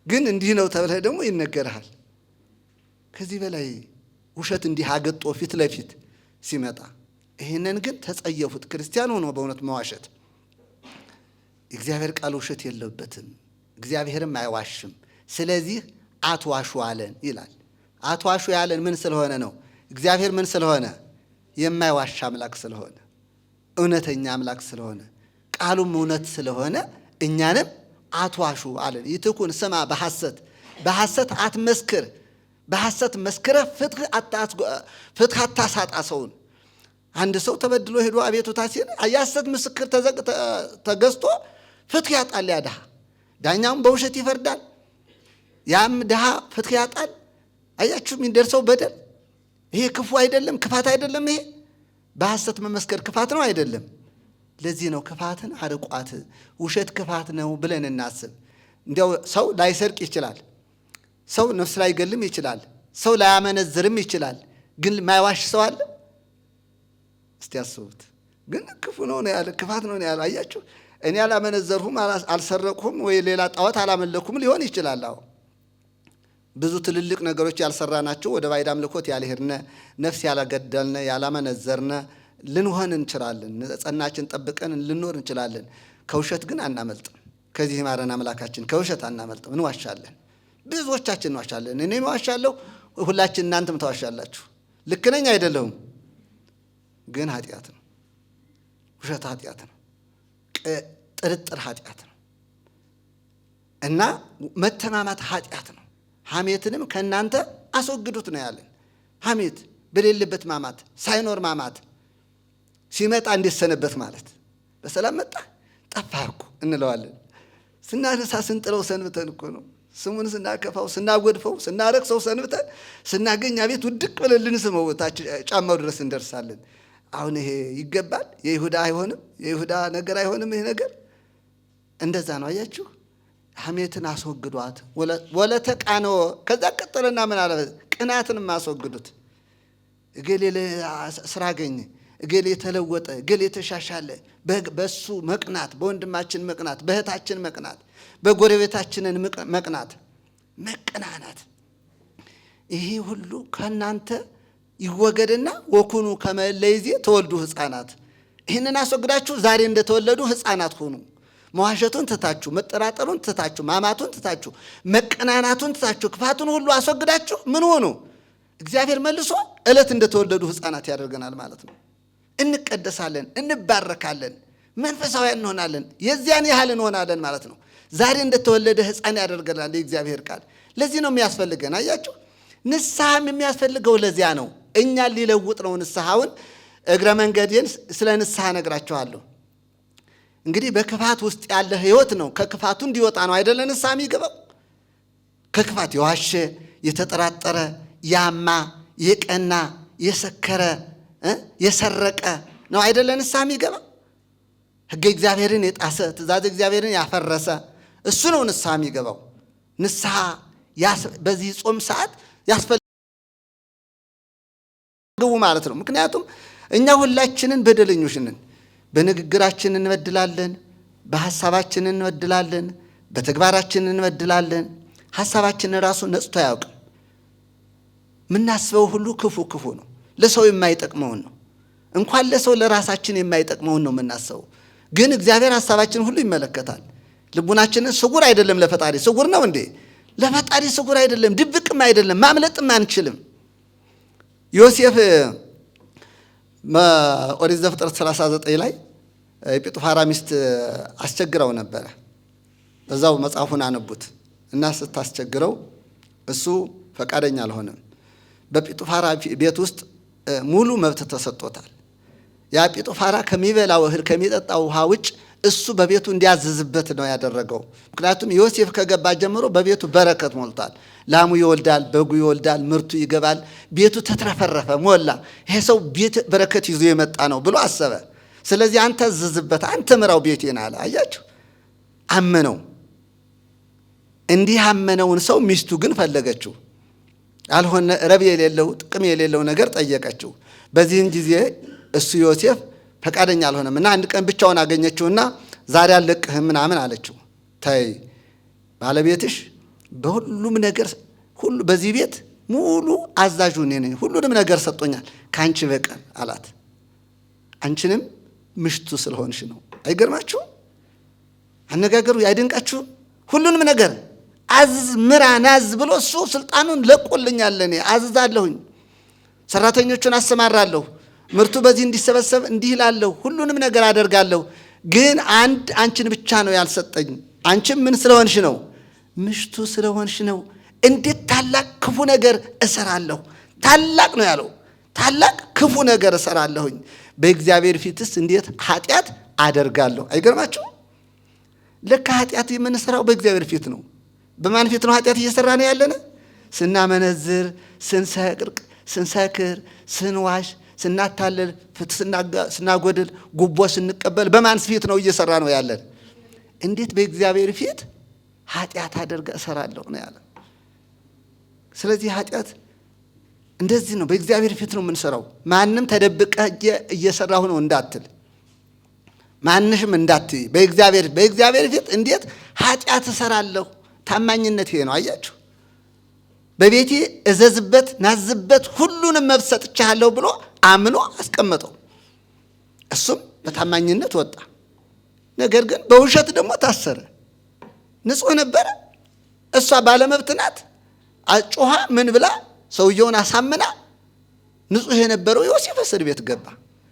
ግን እንዲህ ነው ተብለህ ደግሞ ይነገርሃል። ከዚህ በላይ ውሸት እንዲህ አገጦ ፊት ለፊት ሲመጣ ይህንን ግን ተጸየፉት። ክርስቲያን ሆኖ በእውነት መዋሸት እግዚአብሔር ቃል ውሸት የለበትም፣ እግዚአብሔርም አይዋሽም። ስለዚህ አትዋሹ አለን ይላል። አትዋሹ ያለን ምን ስለሆነ ነው? እግዚአብሔር ምን ስለሆነ? የማይዋሽ አምላክ ስለሆነ፣ እውነተኛ አምላክ ስለሆነ፣ ቃሉም እውነት ስለሆነ እኛንም አትዋሹ አለን። ይትኩን ስማ በሐሰት በሐሰት አትመስክር፣ በሐሰት መስክረህ ፍትህ አታሳጣ ሰውን። አንድ ሰው ተበድሎ ሄዶ አቤቱታ ሲል የሐሰት ምስክር ተገዝቶ ፍትህ ያጣል። ያ ድሃ ዳኛውም በውሸት ይፈርዳል። ያም ድሃ ፍትህ ያጣል። አያችሁ የሚደርሰው በደል። ይሄ ክፉ አይደለም? ክፋት አይደለም? ይሄ በሐሰት መመስከር ክፋት ነው አይደለም? ለዚህ ነው ክፋትን አርቋት፣ ውሸት ክፋት ነው ብለን እናስብ። እንዲያው ሰው ላይሰርቅ ይችላል። ሰው ነፍስ ላይገልም ይችላል። ሰው ላያመነዝርም ይችላል። ግን ማይዋሽ ሰው አለ? እስቲ ያስቡት። ግን ክፉ ነው ነው ያለ፣ ክፋት ነው ያለ። አያችሁ፣ እኔ አላመነዘርሁም፣ አልሰረቅሁም፣ ወይ ሌላ ጣዖት አላመለኩም ሊሆን ይችላል። አዎ ብዙ ትልልቅ ነገሮች ያልሰራናቸው ወደ ባዕድ አምልኮት ያልሄድነ፣ ነፍስ ያላገደልነ፣ ያላመነዘርነ ልንሆን እንችላለን። ንጽሕናችን ጠብቀን ልንኖር እንችላለን። ከውሸት ግን አናመልጥም። ከዚህ ማረን አምላካችን። ከውሸት አናመልጥም፣ እንዋሻለን። ብዙዎቻችን እንዋሻለን። እኔም እዋሻለሁ፣ ሁላችን እናንተም ተዋሻላችሁ። ልክ ነኝ አይደለሁም? ግን ኃጢአት ነው። ውሸት ኃጢአት ነው። ጥርጥር ኃጢአት ነው እና መተማማት ኃጢአት ነው። ሐሜትንም ከእናንተ አስወግዱት ነው ያለን። ሐሜት በሌለበት ማማት፣ ሳይኖር ማማት፣ ሲመጣ እንዲሰነበት ማለት በሰላም መጣ ጠፋህ እኮ እንለዋለን። ስናነሳ ስንጥለው ሰንብተን እኮ ነው። ስሙን ስናከፋው፣ ስናጎድፈው፣ ስናረክሰው ሰንብተን ስናገኝ አቤት ውድቅ ብለን ልንስመው ታች ጫማው ድረስ እንደርሳለን። አሁን ይሄ ይገባል? የይሁዳ አይሆንም? የይሁዳ ነገር አይሆንም? ይሄ ነገር እንደዛ ነው። አያችሁ፣ ሐሜትን አስወግዷት። ወለተቃንዎ ከዛ ቀጠለና ምን አለ? ቅናትንም አስወግዱት። እገሌ ስራ አገኘ፣ እገሌ ተለወጠ፣ እገሌ ተሻሻለ፣ በሱ መቅናት፣ በወንድማችን መቅናት፣ በእህታችን መቅናት፣ በጎረቤታችንን መቅናት፣ መቀናናት፣ ይሄ ሁሉ ከእናንተ ይወገድና ወኩኑ ከመ እለ ይእዜ ተወልዱ ሕፃናት። ይህንን አስወግዳችሁ ዛሬ እንደተወለዱ ሕፃናት ሁኑ። መዋሸቱን ትታችሁ፣ መጠራጠሩን ትታችሁ፣ ማማቱን ትታችሁ፣ መቀናናቱን ትታችሁ፣ ክፋቱን ሁሉ አስወግዳችሁ ምን ሆኑ? እግዚአብሔር መልሶ ዕለት እንደተወለዱ ሕፃናት ያደርገናል ማለት ነው። እንቀደሳለን፣ እንባረካለን፣ መንፈሳውያን እንሆናለን። የዚያን ያህል እንሆናለን ማለት ነው። ዛሬ እንደተወለደ ሕፃን ያደርገናል የእግዚአብሔር ቃል። ለዚህ ነው የሚያስፈልገን። አያችሁ፣ ንስሐም የሚያስፈልገው ለዚያ ነው። እኛን ሊለውጥ ነው ንስሐውን። እግረ መንገዴን ስለ ንስሐ እነግራችኋለሁ። እንግዲህ በክፋት ውስጥ ያለ ሕይወት ነው። ከክፋቱ እንዲወጣ ነው አይደለ ንስሐ የሚገባው። ከክፋት የዋሸ፣ የተጠራጠረ፣ ያማ፣ የቀና፣ የሰከረ፣ የሰረቀ ነው አይደለ ንስሐ የሚገባ። ሕገ እግዚአብሔርን የጣሰ፣ ትእዛዝ እግዚአብሔርን ያፈረሰ እሱ ነው ንስሐ የሚገባው። ንስሐ በዚህ ጾም ሰዓት ያስፈልግቡ ማለት ነው። ምክንያቱም እኛ ሁላችንን በደለኞች ነን። በንግግራችን እንበድላለን፣ በሐሳባችን እንበድላለን፣ በተግባራችን እንበድላለን። ሐሳባችን ራሱ ነጽቶ አያውቅም። የምናስበው ሁሉ ክፉ ክፉ ነው። ለሰው የማይጠቅመውን ነው። እንኳን ለሰው ለራሳችን የማይጠቅመውን ነው የምናስበው። ግን እግዚአብሔር ሐሳባችን ሁሉ ይመለከታል። ልቡናችንን ስውር አይደለም ለፈጣሪ። ስውር ነው እንዴ? ለፈጣሪ ስውር አይደለም፣ ድብቅም አይደለም፣ ማምለጥም አንችልም። ዮሴፍ ኦሪት ዘፍጥረት 39 ላይ የጲጥፋራ ሚስት አስቸግረው ነበረ። በዛው መጽሐፉን አነቡት እና ስታስቸግረው እሱ ፈቃደኛ አልሆነም። በጲጥፋራ ቤት ውስጥ ሙሉ መብት ተሰጥቶታል። ያ ጲጥፋራ ከሚበላው እህል ከሚጠጣው ውሃ ውጭ እሱ በቤቱ እንዲያዝዝበት ነው ያደረገው። ምክንያቱም ዮሴፍ ከገባ ጀምሮ በቤቱ በረከት ሞልቷል። ላሙ ይወልዳል፣ በጉ ይወልዳል፣ ምርቱ ይገባል፣ ቤቱ ተትረፈረፈ፣ ሞላ። ይሄ ሰው ቤት በረከት ይዞ የመጣ ነው ብሎ አሰበ። ስለዚህ አንተ እዘዝበት፣ አንተ ምራው ቤቴን አለ። አያችሁ፣ አመነው። እንዲህ ያመነውን ሰው ሚስቱ ግን ፈለገችው። አልሆነ ረብ የሌለው ጥቅም የሌለው ነገር ጠየቀችው። በዚህን ጊዜ እሱ ዮሴፍ ፈቃደኛ አልሆነም እና አንድ ቀን ብቻውን አገኘችውና ዛሬ አልለቅህም ምናምን አለችው። ተይ ባለቤትሽ በሁሉም ነገር ሁሉ በዚህ ቤት ሙሉ አዛዡ እኔ ነኝ፣ ሁሉንም ነገር ሰጥቶኛል ከአንቺ በቀር አላት። አንቺንም ምሽቱ ስለሆንሽ ነው። አይገርማችሁም? አነጋገሩ አይደንቃችሁም? ሁሉንም ነገር አዝዝ ምራ ናዝ ብሎ እሱ ስልጣኑን ለቆልኛል። እኔ አዝዛለሁኝ፣ ሰራተኞቹን አሰማራለሁ፣ ምርቱ በዚህ እንዲሰበሰብ እንዲህ እላለሁ፣ ሁሉንም ነገር አደርጋለሁ። ግን አንድ አንቺን ብቻ ነው ያልሰጠኝ። አንቺም ምን ስለሆንሽ ነው? ምሽቱ ስለሆንሽ ነው። እንዴት ታላቅ ክፉ ነገር እሰራለሁ! ታላቅ ነው ያለው። ታላቅ ክፉ ነገር እሰራለሁኝ፣ በእግዚአብሔር ፊትስ እንዴት ኃጢአት አደርጋለሁ። አይገርማችሁም? ለካ ኃጢአት የምንሰራው በእግዚአብሔር ፊት ነው። በማን ፊት ነው ኃጢአት እየሰራ ነው ያለነ? ስናመነዝር፣ ስንሰርቅ፣ ስንሰክር፣ ስንዋሽ፣ ስናታልል፣ ፍትህ ስናጎድል፣ ጉቦ ስንቀበል በማን ፊት ነው እየሰራ ነው ያለን? እንዴት በእግዚአብሔር ፊት ኃጢአት አደርገ እሰራለሁ ነው ያለ። ስለዚህ ኃጢአት እንደዚህ ነው፣ በእግዚአብሔር ፊት ነው የምንሰራው። ማንም ተደብቀ እየሰራሁ ነው እንዳትል፣ ማንሽም እንዳትይ፣ በእግዚአብሔር ፊት እንዴት ኃጢአት እሰራለሁ። ታማኝነት ይሄ ነው። አያችሁ፣ በቤቴ እዘዝበት ናዝበት ሁሉንም መብት ሰጥቻለሁ ብሎ አምኖ አስቀመጠው። እሱም በታማኝነት ወጣ። ነገር ግን በውሸት ደግሞ ታሰረ። ንጹሕ ነበረ። እሷ ባለመብት ናት። ጮኻ ምን ብላ ሰውየውን አሳምና ንጹሕ የነበረው ዮሴፍ እስር ቤት ገባ።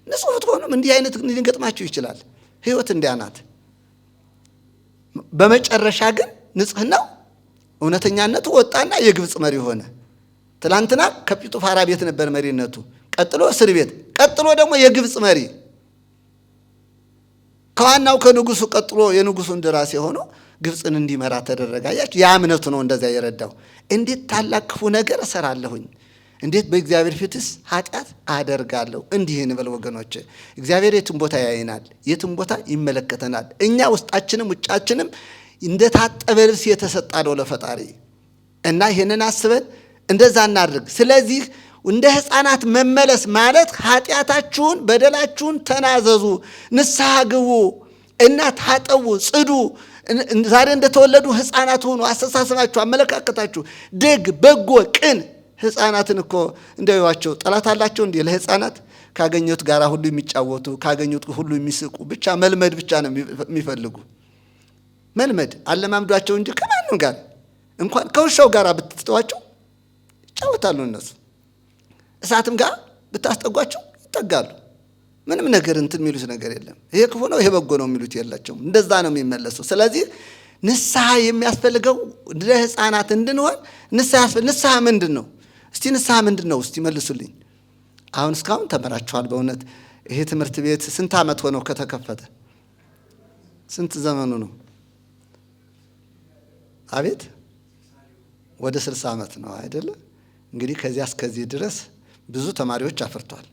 ንጹሕ ብትሆኑም እንዲህ አይነት ሊገጥማችሁ ይችላል። ሕይወት እንዲያ ናት። በመጨረሻ ግን ንጽሕናው እውነተኛነቱ ወጣና የግብፅ መሪ ሆነ። ትላንትና ከጲጥፋራ ቤት ነበር መሪነቱ፣ ቀጥሎ እስር ቤት፣ ቀጥሎ ደግሞ የግብፅ መሪ ከዋናው ከንጉሱ ቀጥሎ የንጉሱ እንደራሴ ሆኖ ግብፅን እንዲመራ ተደረገ። አያችሁ፣ ያ እምነቱ ነው እንደዚያ የረዳው። እንዴት ታላቅ ክፉ ነገር እሰራለሁኝ፣ እንዴት በእግዚአብሔር ፊትስ ኃጢአት አደርጋለሁ። እንዲህ እንበል ወገኖች፣ እግዚአብሔር የትም ቦታ ያይናል፣ የትም ቦታ ይመለከተናል። እኛ ውስጣችንም ውጫችንም እንደታጠበ ልብስ የተሰጣ ነው ለፈጣሪ እና ይህንን አስበን እንደዛ እናድርግ። ስለዚህ እንደ ሕፃናት መመለስ ማለት ኃጢአታችሁን በደላችሁን ተናዘዙ፣ ንስሐ ግቡ እና ታጠቡ፣ ጽዱ። ዛሬ እንደተወለዱ ሕፃናት ሁኑ። አስተሳሰባችሁ፣ አመለካከታችሁ ደግ፣ በጎ፣ ቅን። ሕፃናትን እኮ እንደዋቸው ጠላት አላቸው እንዴ? ለሕፃናት ካገኙት ጋር ሁሉ የሚጫወቱ ካገኙት ሁሉ የሚስቁ ብቻ መልመድ ብቻ ነው የሚፈልጉ። መልመድ አለማምዷቸው እንጂ ከማንም ጋር እንኳን ከውሻው ጋር ብትተዋቸው ይጫወታሉ እነሱ። እሳትም ጋር ብታስጠጓቸው ይጠጋሉ። ምንም ነገር እንትን የሚሉት ነገር የለም። ይሄ ክፉ ነው፣ ይሄ በጎ ነው የሚሉት የላቸውም። እንደዛ ነው የሚመለሱ። ስለዚህ ንስሐ የሚያስፈልገው ለሕፃናት እንድንሆን ንስሐ ምንድን ነው? እስቲ ንስሐ ምንድን ነው? እስቲ መልሱልኝ። አሁን እስካሁን ተምራችኋል። በእውነት ይሄ ትምህርት ቤት ስንት ዓመት ሆነው ከተከፈተ? ስንት ዘመኑ ነው? አቤት ወደ 60 ዓመት ነው አይደለ? እንግዲህ ከዚያ እስከዚህ ድረስ ብዙ ተማሪዎች አፍርቷል።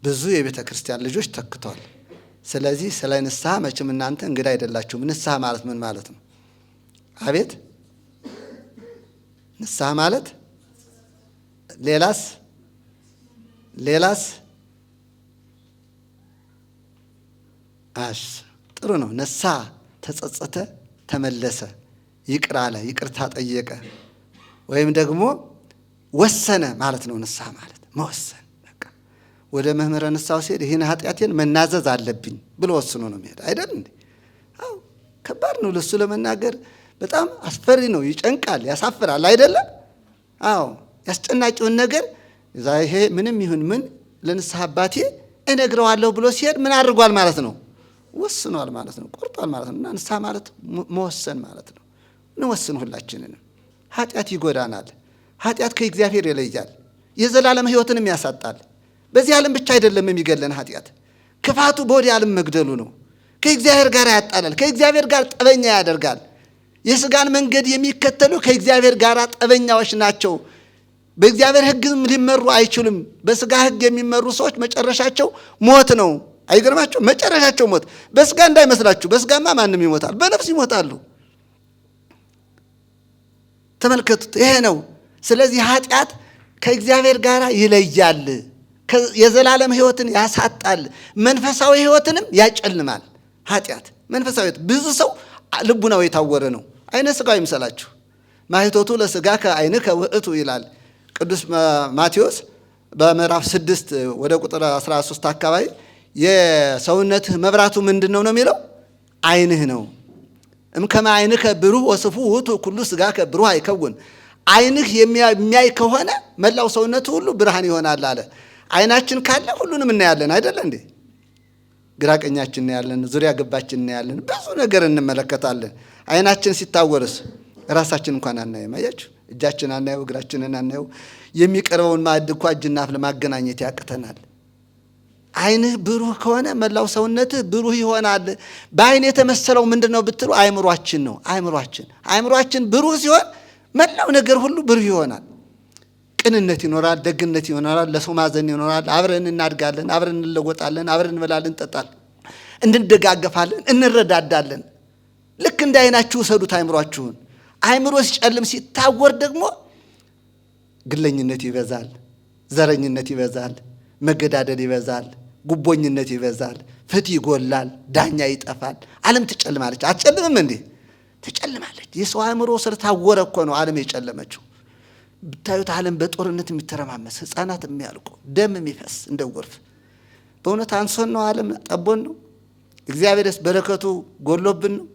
ብዙ የቤተ ክርስቲያን ልጆች ተክቷል። ስለዚህ ስለ ንስሐ መቼም እናንተ እንግዳ አይደላችሁም። ንስሐ ማለት ምን ማለት ነው? አቤት ንስሐ ማለት ሌላስ ሌላስ? አሽ ጥሩ ነው። ንስሐ ተጸጸተ፣ ተመለሰ፣ ይቅር አለ፣ ይቅርታ ጠየቀ፣ ወይም ደግሞ ወሰነ ማለት ነው። ንስሐ ማለት መወሰን። በቃ ወደ መምህረ ንስሐው ሲሄድ ይህን ኃጢአቴን መናዘዝ አለብኝ ብሎ ወስኖ ነው የሚሄድ አይደል እንዴ? አዎ፣ ከባድ ነው ለሱ ለመናገር በጣም አስፈሪ ነው። ይጨንቃል፣ ያሳፍራል አይደለም? አዎ፣ ያስጨናቂውን ነገር እዛ ይሄ ምንም ይሁን ምን ለንስሐ አባቴ እነግረዋለሁ ብሎ ሲሄድ ምን አድርጓል ማለት ነው? ወስኗል ማለት ነው። ቆርጧል ማለት ነው። እና ንስሐ ማለት መወሰን ማለት ነው። እንወስን ሁላችንንም። ኃጢአት ይጎዳናል። ኃጢአት ከእግዚአብሔር ይለያል፣ የዘላለም ሕይወትንም ያሳጣል። በዚህ ዓለም ብቻ አይደለም የሚገለን ኃጢአት፣ ክፋቱ በወዲህ ዓለም መግደሉ ነው። ከእግዚአብሔር ጋር ያጣላል፣ ከእግዚአብሔር ጋር ጠበኛ ያደርጋል። የሥጋን መንገድ የሚከተሉ ከእግዚአብሔር ጋር ጠበኛዎች ናቸው። በእግዚአብሔር ሕግም ሊመሩ አይችሉም። በሥጋ ሕግ የሚመሩ ሰዎች መጨረሻቸው ሞት ነው። አይገርማቸው? መጨረሻቸው ሞት። በሥጋ እንዳይመስላችሁ፣ በሥጋማ ማንም ይሞታል፣ በነፍስ ይሞታሉ። ተመልከቱት፣ ይሄ ነው። ስለዚህ ኃጢአት ከእግዚአብሔር ጋር ይለያል፣ የዘላለም ሕይወትን ያሳጣል፣ መንፈሳዊ ሕይወትንም ያጨልማል። ኃጢአት መንፈሳዊ ሕይወት ብዙ ሰው ልቡናው የታወረ ነው። አይነ ሥጋው ይምሰላችሁ። ማኅቶቱ ለሥጋ ከዓይንከ ውእቱ ይላል ቅዱስ ማቴዎስ በምዕራፍ 6 ወደ ቁጥር 13 አካባቢ የሰውነትህ መብራቱ ምንድን ነው ነው የሚለው ዓይንህ ነው። እምከመ ዓይንከ ብሩህ ወስፉ ውእቱ ኩሉ ሥጋከ ብሩህ አይከውን። ዓይንህ የሚያይ ከሆነ መላው ሰውነትህ ሁሉ ብርሃን ይሆናል አለ። ዓይናችን ካለ ሁሉንም እናያለን አይደለ እንዴ? ግራ ቀኛችን እናያለን፣ ዙሪያ ገባችን እናያለን፣ ብዙ ነገር እንመለከታለን። ዓይናችን ሲታወርስ ራሳችን እንኳን አናየም። አያችሁ፣ እጃችን አናየው፣ እግራችንን አናየው። የሚቀርበውን ማዕድ እንኳ እጅና አፍ ለማገናኘት ያቅተናል። ዓይንህ ብሩህ ከሆነ መላው ሰውነትህ ብሩህ ይሆናል። በዓይን የተመሰለው ምንድን ነው ብትሉ አእምሯችን ነው። አእምሯችን ብሩህ ሲሆን መላው ነገር ሁሉ ብሩህ ይሆናል። ቅንነት ይኖራል፣ ደግነት ይኖራል፣ ለሰው ማዘን ይኖራል። አብረን እናድጋለን፣ አብረን እንለወጣለን፣ አብረን እንበላለን፣ እንጠጣለን፣ እንደጋገፋለን፣ እንረዳዳለን። ልክ እንደ ዓይናችሁ ውሰዱት አእምሯችሁን። አእምሮ ሲጨልም ሲታወር ደግሞ ግለኝነት ይበዛል፣ ዘረኝነት ይበዛል፣ መገዳደል ይበዛል፣ ጉቦኝነት ይበዛል፣ ፍትህ ይጎላል፣ ዳኛ ይጠፋል። ዓለም ትጨልማለች። አትጨልምም እንዴ? ትጨልማለች። የሰው አእምሮ ስለታወረ እኮ ነው ዓለም የጨለመችው። ብታዩት ዓለም በጦርነት የሚተረማመስ፣ ሕፃናት የሚያልቁ፣ ደም የሚፈስ እንደ ጎርፍ። በእውነት አንሶን ነው? ዓለም ጠቦን ነው? እግዚአብሔርስ በረከቱ ጎሎብን ነው?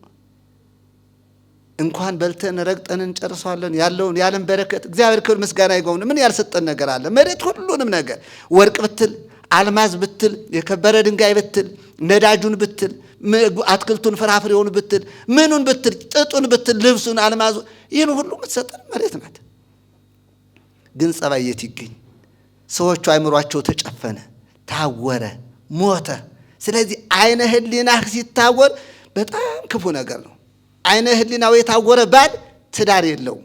እንኳን በልተን ረግጠን እንጨርሰዋለን ያለውን የዓለም በረከት። እግዚአብሔር ክብር ምስጋና ይግባው። ምን ያልሰጠን ነገር አለ? መሬት ሁሉንም ነገር ወርቅ ብትል፣ አልማዝ ብትል፣ የከበረ ድንጋይ ብትል፣ ነዳጁን ብትል፣ አትክልቱን ፍራፍሬውን ብትል፣ ምኑን ብትል፣ ጥጡን ብትል፣ ልብሱን፣ አልማዙ፣ ይህን ሁሉ የምትሰጠን መሬት ናት። ግን ጸባይ የት ይገኝ? ሰዎቹ አይምሯቸው ተጨፈነ፣ ታወረ፣ ሞተ። ስለዚህ አይነ ሕሊናህ ሲታወር በጣም ክፉ ነገር ነው። አይነ ሕሊናው የታወረ ባል ትዳር የለውም።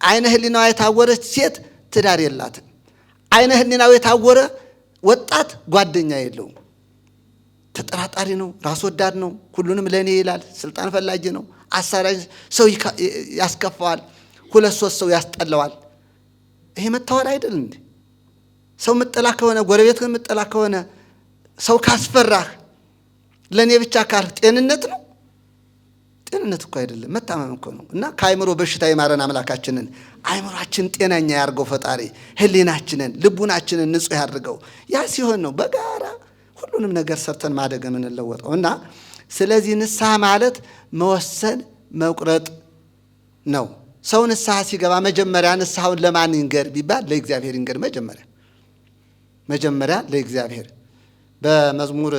አይነ ሕሊናው የታወረች ሴት ትዳር የላትም። አይነ ሕሊናው የታወረ ወጣት ጓደኛ የለውም። ተጠራጣሪ ነው፣ ራስ ወዳድ ነው፣ ሁሉንም ለእኔ ይላል፣ ስልጣን ፈላጊ ነው፣ አሳዳጅ፣ ሰው ያስከፋዋል፣ ሁለት ሶስት ሰው ያስጠላዋል። ይሄ መታወር አይደል እንዴ? ሰው ምጠላ ከሆነ፣ ጎረቤት ምጠላ ከሆነ፣ ሰው ካስፈራህ፣ ለእኔ ብቻ ካልህ ጤንነት ነው? ጤንነት እኮ አይደለም፣ መታመም እኮ ነው። እና ከአእምሮ በሽታ የማረን አምላካችንን አእምሯችን ጤነኛ ያርገው ፈጣሪ፣ ሕሊናችንን ልቡናችንን ንጹሕ ያድርገው። ያ ሲሆን ነው በጋራ ሁሉንም ነገር ሰርተን ማደግ የምንለወጠው። እና ስለዚህ ንስሐ ማለት መወሰን መቁረጥ ነው። ሰው ንስሐ ሲገባ መጀመሪያ ንስሐውን ለማን ይንገር ቢባል ለእግዚአብሔር ይንገር። መጀመሪያ ለእግዚአብሔር። በመዝሙር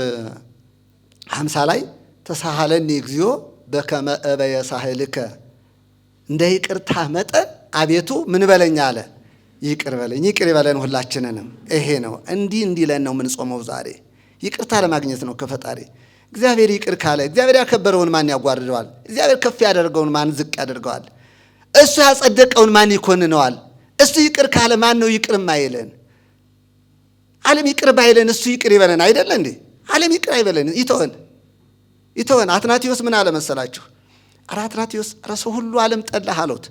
50 ላይ ተሳሃለኒ እግዚኦ በከመ እበየ ሳህልከ፣ እንደ ይቅርታ መጠን አቤቱ ምን በለኝ አለ፣ ይቅር በለኝ። ይቅር ይበለን ሁላችንንም። ይሄ ነው እንዲህ እንዲለን ነው የምንጾመው ዛሬ። ይቅርታ ለማግኘት ነው ከፈጣሪ። እግዚአብሔር ይቅር ካለ እግዚአብሔር ያከበረውን ማን ያጓርደዋል? እግዚአብሔር ከፍ ያደርገውን ማን ዝቅ ያደርገዋል? እሱ ያጸደቀውን ማን ይኮንነዋል? እሱ ይቅር ካለ ማን ነው ይቅር ማይለን? ዓለም ይቅር ባይለን እሱ ይቅር ይበለን አይደለ እንዴ? ዓለም ይቅር አይበለን፣ ይተወን ይተወን። አትናቴዎስ ምን አለ መሰላችሁ? ኧረ አትናቴዎስ፣ ኧረ ሰው ሁሉ ዓለም ጠላህ አሉት።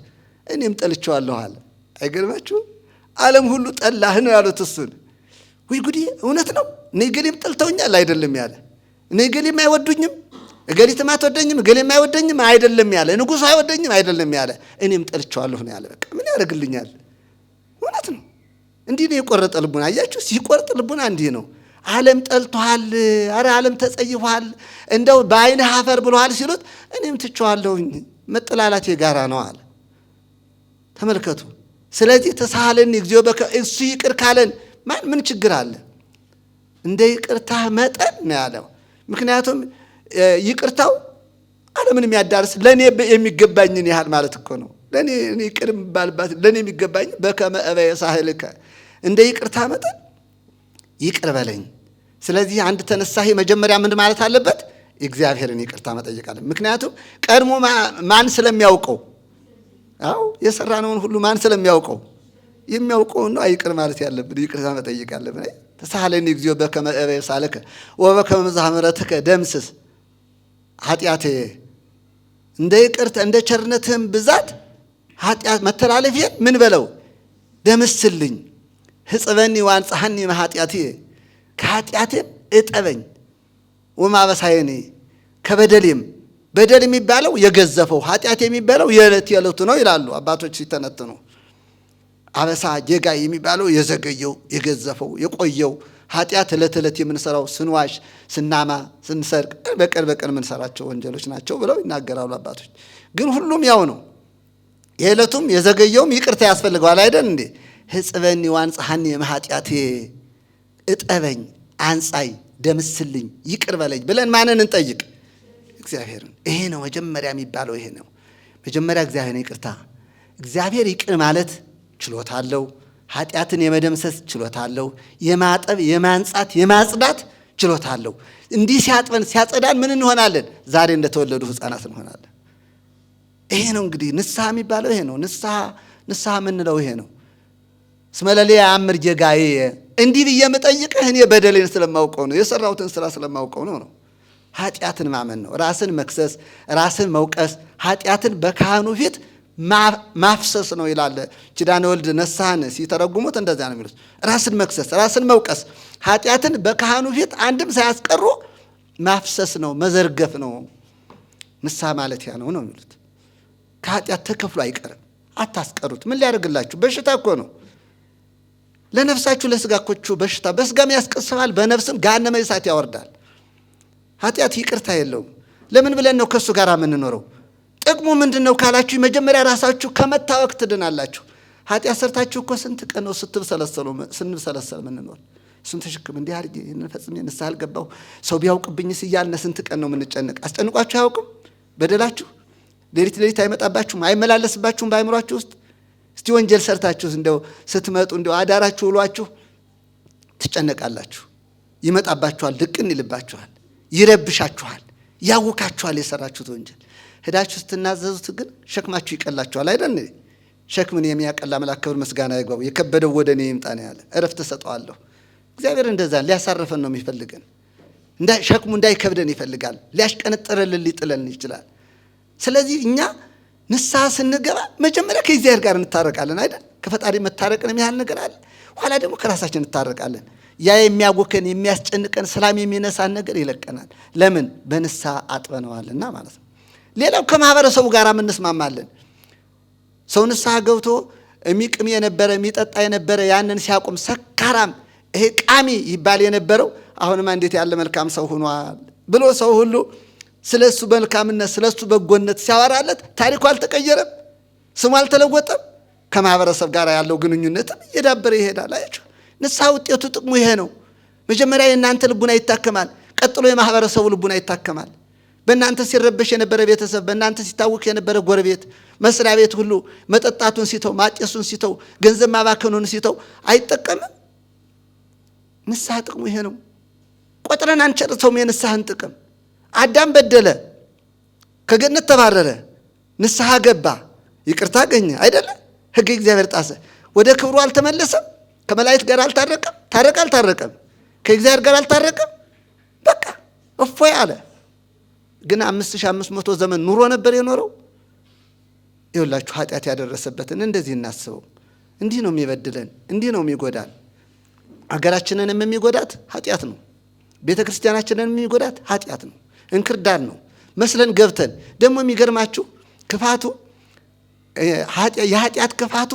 እኔም ጠልቼዋለሁ አለ። አይገርማችሁ? ዓለም ሁሉ ጠላህ ነው ያሉት እሱን። ወይ ጉዴ! እውነት ነው። እኔ እገሌም ጠልተውኛል አይደለም ያለ። እኔ እገሌም አይወዱኝም፣ እገሊትም አትወደኝም፣ እገሌም አይወደኝም አይደለም ያለ። ንጉሱ አይወደኝም አይደለም ያለ። እኔም ጠልቼዋለሁ ነው ያለ። በቃ ምን ያደርግልኛል? እውነት ነው። እንዲህ ነው የቆረጠ ልቡና። አያችሁ፣ ሲቆርጥ ልቡና እንዲህ ነው። ዓለም ጠልቶሃል፣ አረ ዓለም ተጸይፏል፣ እንደው በዓይንህ አፈር ብሎሃል ሲሉት እኔም ትቼዋለሁኝ፣ መጠላላት የጋራ ነው አለ። ተመልከቱ። ስለዚህ ተሳሃለኒ እግዚኦ፣ እሱ ይቅር ካለን ማን ምን ችግር አለ? እንደ ይቅርታህ መጠን ነው ያለው። ምክንያቱም ይቅርታው ዓለምን የሚያዳርስ ለእኔ የሚገባኝን ያህል ማለት እኮ ነው። ለእኔ ይቅር የምባልባት ለእኔ የሚገባኝ በከመ እበየ ሳህልከ እንደ ይቅርታ መጠን ይቅር በለኝ። ስለዚህ አንድ ተነሳሂ መጀመሪያ ምን ማለት አለበት? እግዚአብሔርን ይቅርታ መጠየቅ አለበት። ምክንያቱም ቀድሞ ማን ስለሚያውቀው፣ አዎ የሰራነውን ሁሉ ማን ስለሚያውቀው፣ የሚያውቀውን ነው ይቅር ማለት ያለብን፣ ይቅርታ መጠየቅ አለብን። ተሳሃለኒ እግዚኦ በከመ እበየ ሳህልከ ወበከመ ብዝኀ ምሕረትከ ደምስስ ኃጢአቴ፣ እንደ ይቅርታ እንደ ቸርነትህም ብዛት ኃጢአት መተላለፌን ምን በለው ደምስልኝ። ህጽበኒ ወአንጽሐኒ እምኃጢአትየ፣ ከኃጢአቴም እጠበኝ፣ ወማበሳየኒ ከበደሌም። በደል የሚባለው የገዘፈው፣ ኃጢአት የሚባለው የዕለት የዕለቱ ነው ይላሉ አባቶች ሲተነትኑ። አበሳ ጌጋ የሚባለው የዘገየው፣ የገዘፈው፣ የቆየው፣ ኃጢአት ዕለት ዕለት የምንሰራው ስንዋሽ፣ ስናማ፣ ስንሰርቅ በቀን በቀን የምንሰራቸው ወንጀሎች ናቸው ብለው ይናገራሉ አባቶች። ግን ሁሉም ያው ነው። የዕለቱም የዘገየውም ይቅርታ ያስፈልገዋል አይደል እንዴ? ህጽበኒ ወአንጽሐኒ እምኃጢአትየ፣ እጠበኝ፣ አንጻኝ፣ ደምስልኝ፣ ይቅር በለኝ ብለን ማንን እንጠይቅ? እግዚአብሔርን። ይሄ ነው መጀመሪያ የሚባለው፣ ይሄ ነው መጀመሪያ እግዚአብሔርን ይቅርታ። እግዚአብሔር ይቅር ማለት ችሎታ አለው። ኃጢአትን የመደምሰስ ችሎታ አለው። የማጠብ፣ የማንጻት፣ የማጽዳት ችሎታ አለው። እንዲህ ሲያጥበን ሲያጸዳን ምን እንሆናለን? ዛሬ እንደተወለዱ ሕፃናት እንሆናለን። ይሄ ነው እንግዲህ ንስሐ የሚባለው ይሄ ነው። ንስሐ የምንለው ይሄ ነው። እስመ ለእለ ያአምር ጌጋዬ፣ እንዲህ ብዬ የምጠይቅህ እኔ በደሌን ስለማውቀው ነው፣ የሰራሁትን ስራ ስለማውቀው ነው ነው። ኃጢአትን ማመን ነው። ራስን መክሰስ፣ ራስን መውቀስ፣ ኃጢአትን በካህኑ ፊት ማፍሰስ ነው ይላል ኪዳነ ወልድ ነስሐን ሲተረጉሙት እንደዚያ ነው የሚሉት። ራስን መክሰስ፣ ራስን መውቀስ፣ ኃጢአትን በካህኑ ፊት አንድም ሳያስቀሩ ማፍሰስ ነው፣ መዘርገፍ ነው። ንስሐ ማለት ያ ነው ነው የሚሉት። ከኃጢአት ተከፍሎ አይቀርም። አታስቀሩት። ምን ሊያደርግላችሁ? በሽታ እኮ ነው። ለነፍሳችሁ ለስጋኮቹ በሽታ በስጋም ያስቀስፋል፣ በነፍስም ገሃነመ እሳት ያወርዳል። ኃጢአት ይቅርታ የለውም። ለምን ብለን ነው ከእሱ ጋር የምንኖረው? ጥቅሙ ምንድን ነው ካላችሁ፣ መጀመሪያ ራሳችሁ ከመታወክ ትድናላችሁ። ኃጢአት ሰርታችሁ እኮ ስንት ቀን ነው ስንብሰለሰል ምንኖር? እሱን ተሸክም እንዲህ አድርጌ ይህንን ፈጽሜ ንስሐ አልገባሁ ሰው ቢያውቅብኝስ እያልን ስንት ቀን ነው የምንጨነቅ? አስጨንቋችሁ አያውቅም? በደላችሁ ሌሊት ሌሊት አይመጣባችሁም? አይመላለስባችሁም በአእምሯችሁ ውስጥ? እስቲ ወንጀል ሰርታችሁ እንደው ስትመጡ እንደው አዳራችሁ ውሏችሁ ትጨነቃላችሁ። ይመጣባችኋል፣ ድቅን ይልባችኋል፣ ይረብሻችኋል፣ ያውካችኋል የሰራችሁት ወንጀል። ሄዳችሁ ስትናዘዙት ግን ሸክማችሁ ይቀላችኋል አይደል? ሸክምን የሚያቀል አምላክ ክብር ምስጋና ይግባው። የከበደው ወደ እኔ ይምጣ ነው ያለ፣ እረፍት እሰጠዋለሁ። እግዚአብሔር እንደዛ ሊያሳርፈን ነው የሚፈልገን። ሸክሙ እንዳይከብደን ይፈልጋል። ሊያሽቀነጥረልን ሊጥለን ይችላል። ስለዚህ እኛ ንስሐ ስንገባ መጀመሪያ ከእግዚአብሔር ጋር እንታረቃለን አይደል? ከፈጣሪ መታረቅን የሚያህል ነገር አለ? ኋላ ደግሞ ከራሳችን እንታረቃለን። ያ የሚያጎከን የሚያስጨንቀን ሰላም የሚነሳን ነገር ይለቀናል። ለምን? በንስሐ አጥበነዋልና ማለት ነው። ሌላው ከማህበረሰቡ ጋር እንስማማለን። ሰው ንስሐ ገብቶ የሚቅም የነበረ የሚጠጣ የነበረ ያንን ሲያቆም ሰካራም ይሄ ቃሚ ይባል የነበረው አሁንማ እንዴት ያለ መልካም ሰው ሆኗል ብሎ ሰው ሁሉ ስለ እሱ መልካምነት ስለ እሱ በጎነት ሲያወራለት ታሪኩ አልተቀየረም፣ ስሙ አልተለወጠም። ከማህበረሰብ ጋር ያለው ግንኙነትም እየዳበረ ይሄዳል። አያችሁ፣ ንስሐ ውጤቱ ጥቅሙ ይሄ ነው። መጀመሪያ የእናንተ ልቡና ይታከማል፣ ቀጥሎ የማህበረሰቡ ልቡና ይታከማል። በእናንተ ሲረበሽ የነበረ ቤተሰብ፣ በእናንተ ሲታወክ የነበረ ጎረቤት፣ መስሪያ ቤት ሁሉ መጠጣቱን ሲተው፣ ማጨሱን ሲተው፣ ገንዘብ ማባከኑን ሲተው አይጠቀምም። ንስሐ ጥቅሙ ይሄ ነው። ቆጥረን አንጨርሰውም የንስሐን ጥቅም። አዳም በደለ፣ ከገነት ተባረረ፣ ንስሐ ገባ፣ ይቅርታ አገኘ አይደለ? ሕግ እግዚአብሔር ጣሰ፣ ወደ ክብሩ አልተመለሰም፣ ከመላእክት ጋር አልታረቀም። ታረቀ አልታረቀም? ከእግዚአብሔር ጋር አልታረቀም። በቃ እፎይ አለ። ግን 5500 ዘመን ኑሮ ነበር የኖረው። ይኸውላችሁ ኃጢአት ያደረሰበትን እንደዚህ እናስበው። እንዲህ ነው የሚበድለን፣ እንዲህ ነው የሚጎዳን። አገራችንንም የሚጎዳት ኃጢአት ነው። ቤተ ክርስቲያናችንን የሚጎዳት ኃጢአት ነው። እንክርዳድ ነው መስለን ገብተን ደግሞ የሚገርማችሁ ክፋቱ የኃጢአት ክፋቱ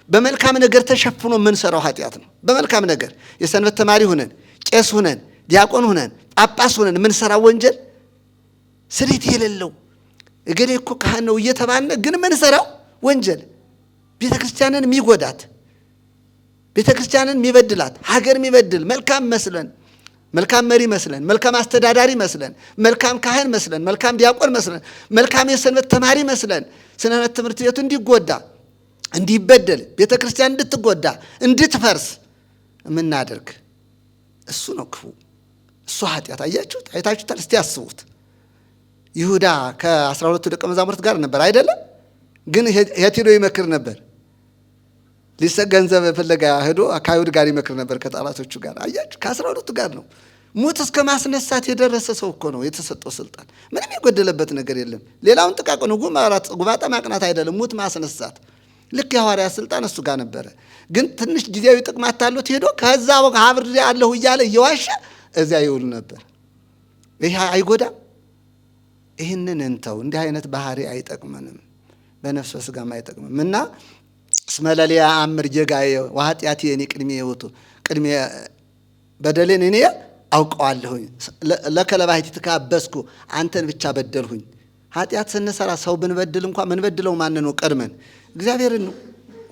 በመልካም ነገር ተሸፍኖ የምንሰራው ኃጢአት ነው። በመልካም ነገር የሰንበት ተማሪ ሁነን፣ ቄስ ሁነን፣ ዲያቆን ሁነን፣ ጳጳስ ሁነን የምንሰራው ወንጀል ስሬት የሌለው እገሌ እኮ ካህን ነው እየተባለ ግን የምንሰራው ወንጀል ቤተ ክርስቲያንን የሚጎዳት ቤተ ክርስቲያንን የሚበድላት ሀገር የሚበድል መልካም መስለን መልካም መሪ መስለን፣ መልካም አስተዳዳሪ መስለን፣ መልካም ካህን መስለን፣ መልካም ዲያቆን መስለን፣ መልካም የሰንበት ተማሪ መስለን ሰንበት ትምህርት ቤቱ እንዲጎዳ፣ እንዲበደል፣ ቤተ ክርስቲያን እንድትጎዳ፣ እንድትፈርስ የምናደርግ እሱ ነው ክፉ፣ እሱ ኃጢአት። አያችሁት? አይታችሁታል? እስቲ አስቡት። ይሁዳ ከ12ቱ ደቀ መዛሙርት ጋር ነበር አይደለም? ግን የት ሄዶ ይመክር ነበር? ገንዘብ ፍለጋ ሄዶ ከአይሁድ ጋር ይመክር ነበር፣ ከጠላቶቹ ጋር። አያችሁ፣ ከ12ቱ ጋር ነው። ሙት እስከ ማስነሳት የደረሰ ሰው እኮ ነው የተሰጠው ስልጣን። ምንም የጎደለበት ነገር የለም። ሌላውን ጥቃቅን ጉባጣ ማቅናት አይደለም፣ ሙት ማስነሳት። ልክ የሐዋርያት ስልጣን እሱ ጋር ነበረ። ግን ትንሽ ጊዜያዊ ጥቅም አታሎት ሄዶ ከዛ አብሬ አለሁ እያለ እየዋሸ እዚያ ይውል ነበር። ይህ አይጎዳም? ይህንን እንተው። እንዲህ አይነት ባህሪ አይጠቅመንም፣ በነፍስ በስጋም አይጠቅምም። እና እስመ ለልያ አምር ጌጋየ ወኃጢአትየኒ ቅድሜ ውእቱ፣ ቅድሜ በደሌን እኔ አውቀዋለሁኝ። ለከ ለባሕቲትከ አበስኩ፣ አንተን ብቻ በደልሁኝ። ኃጢአት ስንሰራ ሰው ብንበድል እንኳ ምንበድለው ማንን ነው? ቀድመን እግዚአብሔርን ነው።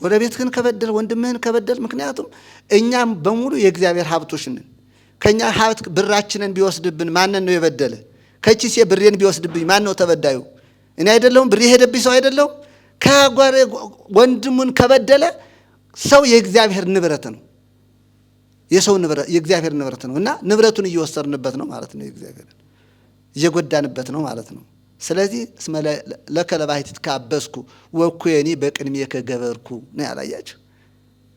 ጎረቤትህን ከበደል፣ ወንድምህን ከበደል፣ ምክንያቱም እኛም በሙሉ የእግዚአብሔር ሀብቶች ነን። ከኛ ሀብት ብራችንን ቢወስድብን ማንን ነው የበደለ? ከኪሴ ብሬን ቢወስድብኝ ማን ነው ተበዳዩ? እኔ አይደለሁም? ብሬ የሄደብኝ ሰው አይደለሁም? ወንድሙን ከበደለ ሰው የእግዚአብሔር ንብረት ነው። የሰው ንብረት የእግዚአብሔር ንብረት ነው እና ንብረቱን እየወሰድንበት ነው ማለት ነው። የእግዚአብሔር እየጎዳንበት ነው ማለት ነው። ስለዚህ እስመ ለከ ለባሕቲትከ አበስኩ ወኩየኒ በቅድሜከ ገበርኩ ነው ያላያችሁ።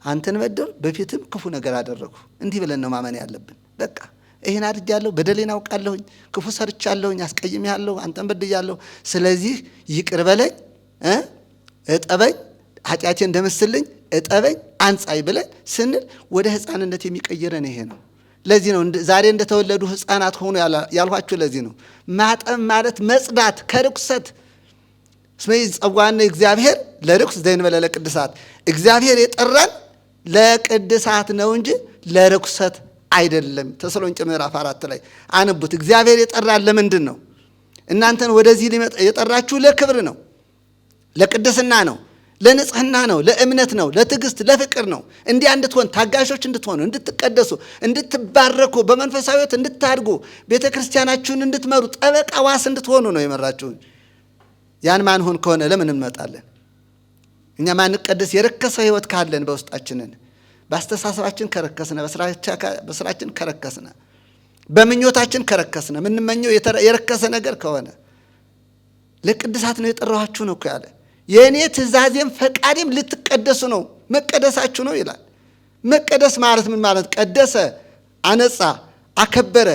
አንተን በደል በፊትም ክፉ ነገር አደረግኩ። እንዲህ ብለን ነው ማመን ያለብን። በቃ ይህን አድርጃለሁ፣ በደሌን አውቃለሁኝ፣ ክፉ ሰርቻለሁኝ፣ አስቀይሜሃለሁ፣ አንተን በድያለሁ። ስለዚህ ይቅር በለኝ፣ እጠበኝ፣ ኃጢአቴን እንደመስልኝ እጠበኝ፣ አንጻይ ብለን ስንል ወደ ሕፃንነት የሚቀይረን ይሄ ነው። ለዚህ ነው ዛሬ እንደተወለዱ ሕፃናት ሆኑ ያልኋችሁ። ለዚህ ነው ማጠብ ማለት መጽዳት ከርኩሰት። እስመ ይጸውዐነ እግዚአብሔር ለርኩስ ዘእንበለ ለቅድሳት። እግዚአብሔር የጠራን ለቅድሳት ነው እንጂ ለርኩሰት አይደለም። ተሰሎንቄ ምዕራፍ 4 ላይ አንቡት። እግዚአብሔር የጠራን ለምንድን ነው? እናንተን ወደዚህ የጠራችሁ ለክብር ነው፣ ለቅድስና ነው፣ ለንጽህና ነው፣ ለእምነት ነው፣ ለትዕግስት፣ ለፍቅር ነው። እንዲህ እንድትሆን ታጋሾች እንድትሆኑ፣ እንድትቀደሱ፣ እንድትባረኩ፣ በመንፈሳዊ ሕይወት እንድታድጉ፣ ቤተ ክርስቲያናችሁን እንድትመሩ፣ ጠበቃ ዋስ እንድትሆኑ ነው የመራችሁ። ያን ማንሆን ከሆነ ለምን እንመጣለን? እኛ ማንቀደስ የረከሰ ሕይወት ካለን በውስጣችንን በአስተሳሰባችን ከረከስነ፣ በስራችን ከረከስነ፣ በምኞታችን ከረከስነ፣ የምንመኘው የረከሰ ነገር ከሆነ ለቅድሳት ነው የጠራኋችሁ ነው እኮ ያለ። የእኔ ትእዛዜም ፈቃዴም ልትቀደሱ ነው፣ መቀደሳችሁ ነው ይላል። መቀደስ ማለት ምን ማለት? ቀደሰ፣ አነጻ፣ አከበረ፣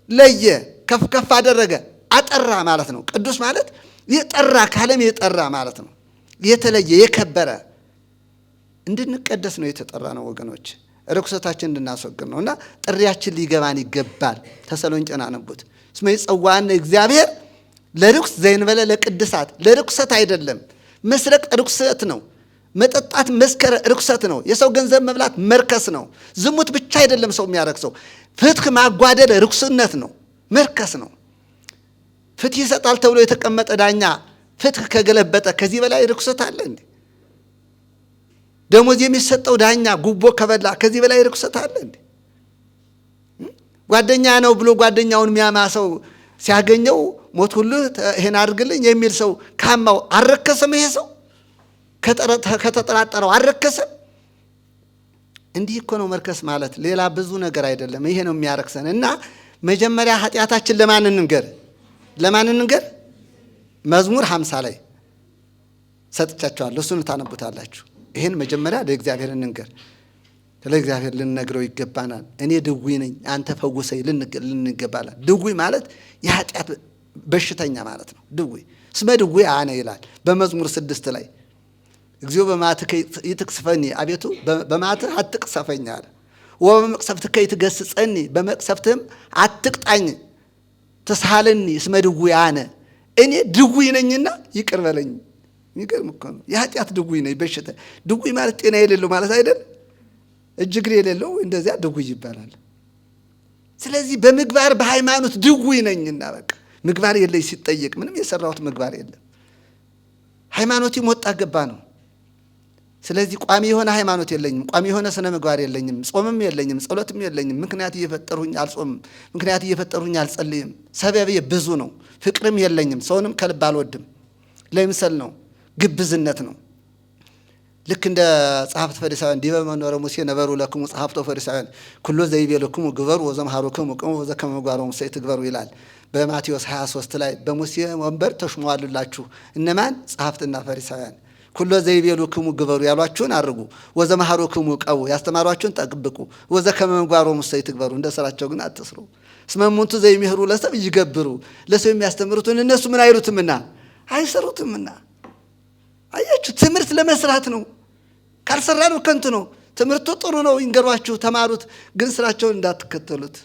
ለየ፣ ከፍ ከፍ አደረገ፣ አጠራ ማለት ነው። ቅዱስ ማለት የጠራ ከዓለም የጠራ ማለት ነው። የተለየ የከበረ እንድንቀደስ ነው የተጠራ ነው ወገኖች። ርኩሰታችን እንድናስወግድ ነው እና ጥሪያችን ሊገባን ይገባል። ተሰሎንቄን አንብቡት። እስመ ይጸውዐነ እግዚአብሔር ለርኩስ ዘእንበለ ለቅድሳት። ለርኩሰት አይደለም። መስረቅ ርኩሰት ነው። መጠጣት መስከር ርኩሰት ነው። የሰው ገንዘብ መብላት መርከስ ነው። ዝሙት ብቻ አይደለም ሰው የሚያረክሰው። ፍትህ ማጓደል ርኩስነት ነው፣ መርከስ ነው። ፍትህ ይሰጣል ተብሎ የተቀመጠ ዳኛ ፍትህ ከገለበጠ ከዚህ በላይ ርኩሰት አለ እንዴ? ደሞዝ የሚሰጠው ዳኛ ጉቦ ከበላ ከዚህ በላይ ርኩሰት አለ እንዴ? ጓደኛ ነው ብሎ ጓደኛውን የሚያማ ሰው ሲያገኘው ሞት ሁሉ ይሄን አድርግልኝ የሚል ሰው ካማው አልረከሰም? ይሄ ሰው ከተጠራጠረው አልረከሰም? እንዲህ እኮ ነው መርከስ ማለት፣ ሌላ ብዙ ነገር አይደለም። ይሄ ነው የሚያረክሰን። እና መጀመሪያ ኃጢአታችን ለማን እንንገር? ለማን እንንገር? መዝሙር 50 ላይ ሰጥቻቸዋለሁ። እሱን ታነቡታላችሁ። ይህን መጀመሪያ ለእግዚአብሔር እንንገር። ለእግዚአብሔር ልንነግረው ይገባናል። እኔ ድውይ ነኝ አንተ ፈውሰኝ ልንገባናል። ድውይ ማለት የኃጢአት በሽተኛ ማለት ነው። ድውይ እስመ ድውይ አነ ይላል በመዝሙር 6 ላይ እግዚኦ በመዓትከ ይትቅስፈኒ፣ አቤቱ በመዓትህ አትቅሰፈኝ አለ። ወበመቅሰፍትከ ይትገስጸኒ፣ በመቅሰፍትህም አትቅጣኝ። ተሳሃለኒ እስመ ድውይ አነ፣ እኔ ድውይ ነኝና ይቅር በለኝ። የሚገርም እኮ ነው። የኃጢአት ድውይ ነኝ፣ በሽታ ድውይ ማለት ጤና የሌለው ማለት አይደል? እጅ እግር የሌለው እንደዚያ ድውይ ይባላል። ስለዚህ በምግባር በሃይማኖት ድውይ ነኝና በቃ ምግባር የለኝ ሲጠየቅ ምንም የሰራሁት ምግባር የለም። ሃይማኖቴም ወጣ ገባ ነው። ስለዚህ ቋሚ የሆነ ሃይማኖት የለኝም፣ ቋሚ የሆነ ስነ ምግባር የለኝም፣ ጾምም የለኝም፣ ጸሎትም የለኝም። ምክንያት እየፈጠርሁኝ አልጾምም፣ ምክንያት እየፈጠርሁኝ አልጸልይም። ሰበቤ ብዙ ነው። ፍቅርም የለኝም፣ ሰውንም ከልብ አልወድም። ለምሰል ነው፣ ግብዝነት ነው። ልክ እንደ ጸሐፍት ፈሪሳውያን ዲበ መንበረ ሙሴ ነበሩ ለክሙ ጸሐፍቶ ፈሪሳውያን ኩሎ ዘይቤልክሙ ግበሩ ወዘምሃሩክሙ ቅሙ ዘከመ ምግባሮሙ ትግበሩ ይላል በማቴዎስ 23 ላይ። በሙሴ ወንበር ተሹመዋሉላችሁ እነማን? ጸሐፍትና ፈሪሳውያን። ኩሎ ዘይቤሉክሙ ግበሩ ያሏችሁን አድርጉ፣ ወዘመሃሩክሙ ቀቡ ያስተማሯችሁን ጠብቁ፣ ወዘከመ ምግባሮሙ ትግበሩ እንደ ስራቸው ግን አትስሩ። እስመ እሙንቱ ዘይምህሩ ለሰብ ይገብሩ፣ ለሰው የሚያስተምሩትን እነሱ ምን አይሉትምና አይሰሩትምና። አያችሁ፣ ትምህርት ለመስራት ነው። ካልሰራ ነው ከንቱ ነው። ትምህርቱ ጥሩ ነው፣ ይንገሯችሁ፣ ተማሩት፣ ግን ስራቸውን እንዳትከተሉት።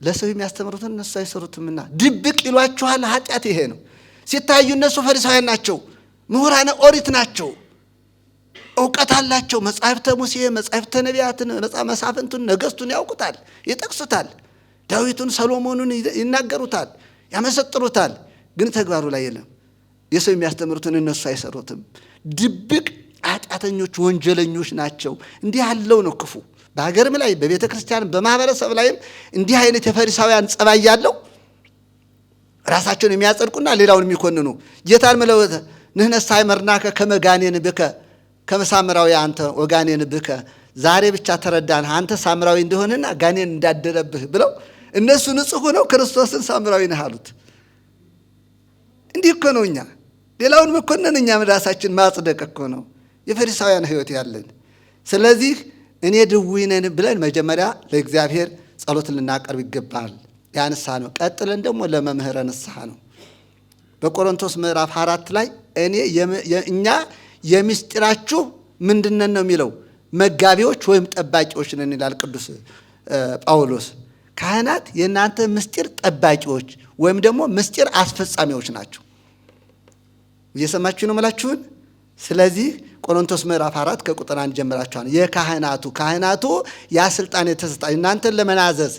ለሰው የሚያስተምሩትን እነሱ አይሰሩትምና ድብቅ ይሏችኋል። ኃጢአት ይሄ ነው። ሲታዩ እነሱ ፈሪሳውያን ናቸው፣ ምሁራነ ኦሪት ናቸው፣ እውቀት አላቸው። መጻሕፍተ ሙሴ፣ መጻሕፍተ ነቢያትን፣ መሳፍንቱን፣ ነገሥቱን ያውቁታል፣ ይጠቅሱታል። ዳዊቱን፣ ሰሎሞኑን ይናገሩታል፣ ያመሰጥሩታል። ግን ተግባሩ ላይ የለም። የሰው የሚያስተምሩትን እነሱ አይሰሩትም። ድብቅ ኃጢአተኞች፣ ወንጀለኞች ናቸው። እንዲህ ያለው ነው ክፉ። በሀገርም ላይ በቤተ ክርስቲያን በማህበረሰብ ላይም እንዲህ አይነት የፈሪሳውያን ጸባይ ያለው ራሳቸውን የሚያጸድቁና ሌላውን የሚኮንኑ ጌታን መለወተ ንሕነሰ አእመርናከ ከመ ጋኔን ብከ ከመ ሳምራዊ አንተ ወጋኔን ብከ፣ ዛሬ ብቻ ተረዳን አንተ ሳምራዊ እንደሆነና ጋኔን እንዳደረብህ ብለው እነሱ ንጹሕ ሆነው ክርስቶስን ሳምራዊ ነህ አሉት። እንዲህ እኮ ነው እኛ ሌላውን መኮነን እኛም ራሳችን ማጽደቅ እኮ ነው የፈሪሳውያን ሕይወት ያለን። ስለዚህ እኔ ድውይ ነን ብለን መጀመሪያ ለእግዚአብሔር ጸሎት ልናቀርብ ይገባል። ያ ንስሐ ነው። ቀጥለን ደግሞ ለመምህረ ንስሐ ነው። በቆሮንቶስ ምዕራፍ 4 ላይ እኔ እኛ የሚስጢራችሁ ምንድነን ነው የሚለው፣ መጋቢዎች ወይም ጠባቂዎች ነን ይላል ቅዱስ ጳውሎስ። ካህናት የእናንተ ምስጢር ጠባቂዎች ወይም ደግሞ ምስጢር አስፈጻሚዎች ናቸው። እየሰማችሁ ነው መላችሁን? ስለዚህ ቆሮንቶስ ምዕራፍ 4 ከቁጥር 1 ጀምራችኋል። የካህናቱ ካህናቱ ያ ስልጣን የተሰጣ እናንተን ለመናዘዝ፣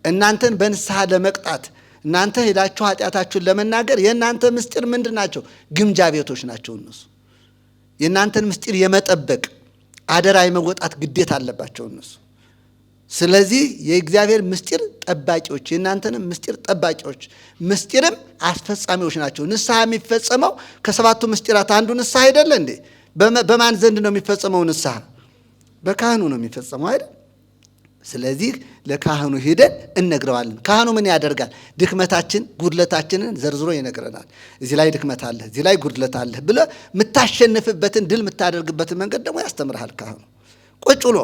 እናንተን በንስሐ ለመቅጣት፣ እናንተ ሄዳችሁ ኃጢአታችሁን ለመናገር የእናንተ ምስጢር ምንድን ናቸው? ግምጃ ቤቶች ናቸው እነሱ። የእናንተን ምስጢር የመጠበቅ አደራ የመወጣት ግዴታ አለባቸው እነሱ። ስለዚህ የእግዚአብሔር ምስጢር ጠባቂዎች፣ የእናንተንም ምስጢር ጠባቂዎች፣ ምስጢርም አስፈጻሚዎች ናቸው። ንስሐ የሚፈጸመው ከሰባቱ ምስጢራት አንዱ ንስሐ አይደለ እንዴ? በማን ዘንድ ነው የሚፈጸመው ንስሐ? በካህኑ ነው የሚፈጸመው አይደል? ስለዚህ ለካህኑ ሂደን እነግረዋለን። ካህኑ ምን ያደርጋል? ድክመታችን ጉድለታችንን ዘርዝሮ ይነግረናል። እዚህ ላይ ድክመት አለህ፣ እዚህ ላይ ጉድለት አለህ ብለህ የምታሸንፍበትን ድል የምታደርግበትን መንገድ ደግሞ ያስተምርሃል። ካህኑ ቁጭ ብሎ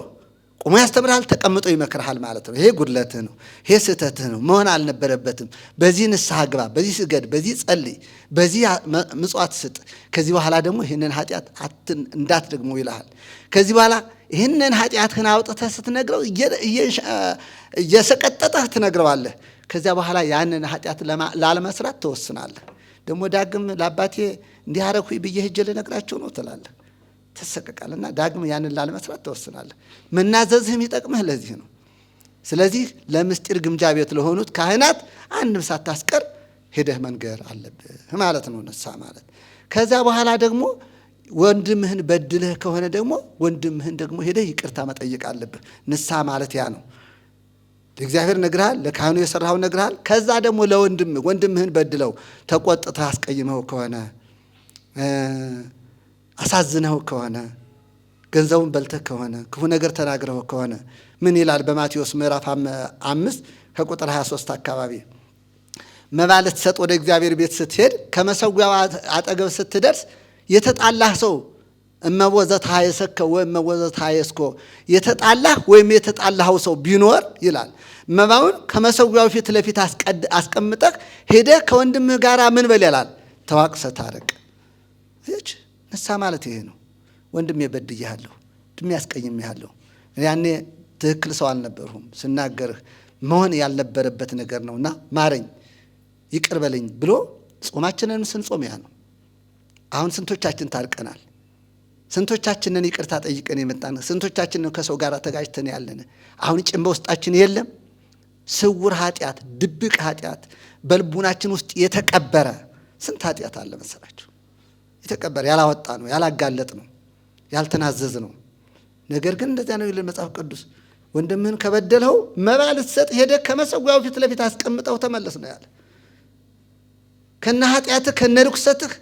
ቆሞ ያስተምርሃል፣ ተቀምጦ ይመክርሃል ማለት ነው። ይሄ ጉድለትህ ነው፣ ይሄ ስህተትህ ነው፣ መሆን አልነበረበትም። በዚህ ንስሐ ግባ፣ በዚህ ስገድ፣ በዚህ ጸልይ፣ በዚህ ምጽዋት ስጥ። ከዚህ በኋላ ደግሞ ይህንን ኃጢአት እንዳትደግሞ ይልሃል። ከዚህ በኋላ ይህንን ኃጢአትህን አውጥተህ ስትነግረው እየሰቀጠጠህ ትነግረዋለህ። ከዚያ በኋላ ያንን ኃጢአት ላለመስራት ትወስናለህ። ደግሞ ዳግም ለአባቴ እንዲህ አደረኩኝ ብዬ ሄጄ ልነግራቸው ነው ትላለህ። ትሰቀቃልና ዳግም ያንን ላለመስራት ትወስናለህ። መናዘዝህም ይጠቅምህ ለዚህ ነው። ስለዚህ ለምስጢር ግምጃ ቤት ለሆኑት ካህናት አንድም ሳታስቀር ሄደህ መንገር አለብህ ማለት ነው ንስሐ ማለት። ከዚያ በኋላ ደግሞ ወንድምህን በድለህ ከሆነ ደግሞ ወንድምህን ደግሞ ሄደህ ይቅርታ መጠየቅ አለብህ። ንስሐ ማለት ያ ነው። ለእግዚአብሔር ነግርሃል፣ ለካህኑ የሰራኸው ነግርሃል። ከዛ ደግሞ ለወንድምህ ወንድምህን በድለው ተቆጥተህ አስቀይመው ከሆነ፣ አሳዝነው ከሆነ፣ ገንዘቡን በልተህ ከሆነ፣ ክፉ ነገር ተናግረው ከሆነ ምን ይላል? በማቴዎስ ምዕራፍ 5 ከቁጥር 23 አካባቢ መባ ልትሰጥ ወደ እግዚአብሔር ቤት ስትሄድ ከመሰዊያው አጠገብ ስትደርስ የተጣላህ ሰው እመቦ ዘተሃየሰከ ወእመቦ ዘተሃየስኮ፣ የተጣላህ ወይም የተጣላኸው ሰው ቢኖር ይላል መባውን ከመሰዊያው ፊት ለፊት አስቀምጠህ ሄደህ ከወንድምህ ጋር ምን በል ይላል? ተዋቅሰህ ታረቅ። ንስሐ ማለት ይሄ ነው። ወንድሜ በድዬሃለሁ፣ ወንድሜ አስቀይሜሃለሁ፣ ያኔ ትክክል ሰው አልነበርሁም፣ ስናገርህ መሆን ያልነበረበት ነገር ነውና ማረኝ፣ ይቅር በለኝ ብሎ ጾማችንን ስንጾም ያ ነው። አሁን ስንቶቻችን ታርቀናል? ስንቶቻችንን ይቅርታ ጠይቀን የመጣን? ስንቶቻችንን ከሰው ጋር ተጋጭተን ያለን? አሁን ጭም በውስጣችን የለም? ስውር ኃጢአት፣ ድብቅ ኃጢአት በልቡናችን ውስጥ የተቀበረ ስንት ኃጢአት አለ መሰላችሁ? የተቀበረ ያላወጣ ነው፣ ያላጋለጥ ነው፣ ያልተናዘዝ ነው። ነገር ግን እንደዚያ ነው ይለን መጽሐፍ ቅዱስ። ወንድምህን ከበደልኸው መባ ልትሰጥ ሄደህ ከመሰዊያው ፊት ለፊት አስቀምጠው ተመለስ ነው ያለ። ከነ ኃጢአትህ ከነ ርኩሰትህ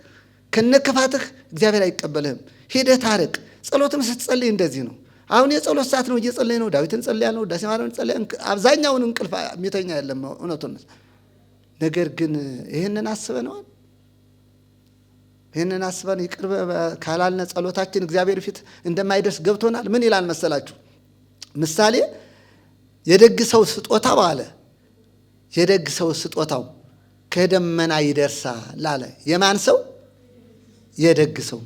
ከነ ክፋትህ እግዚአብሔር አይቀበልህም። ሄደህ ታርቅ። ጸሎትም ስትጸልይ እንደዚህ ነው። አሁን የጸሎት ሰዓት ነው፣ እየጸለይ ነው። ዳዊትን ጸልያለሁ፣ ውዳሴ ማርያምን ጸልያ፣ አብዛኛውን እንቅልፍ የሚተኛ የለም እውነቱን። ነገር ግን ይህንን አስበነዋል። ይህንን አስበን ይቅር ካላልነ ጸሎታችን እግዚአብሔር ፊት እንደማይደርስ ገብቶናል። ምን ይላል መሰላችሁ? ምሳሌ የደግ ሰው ስጦታው አለ የደግ ሰው ስጦታው ከደመና ይደርሳል አለ። የማን ሰው? የደግ ሰው።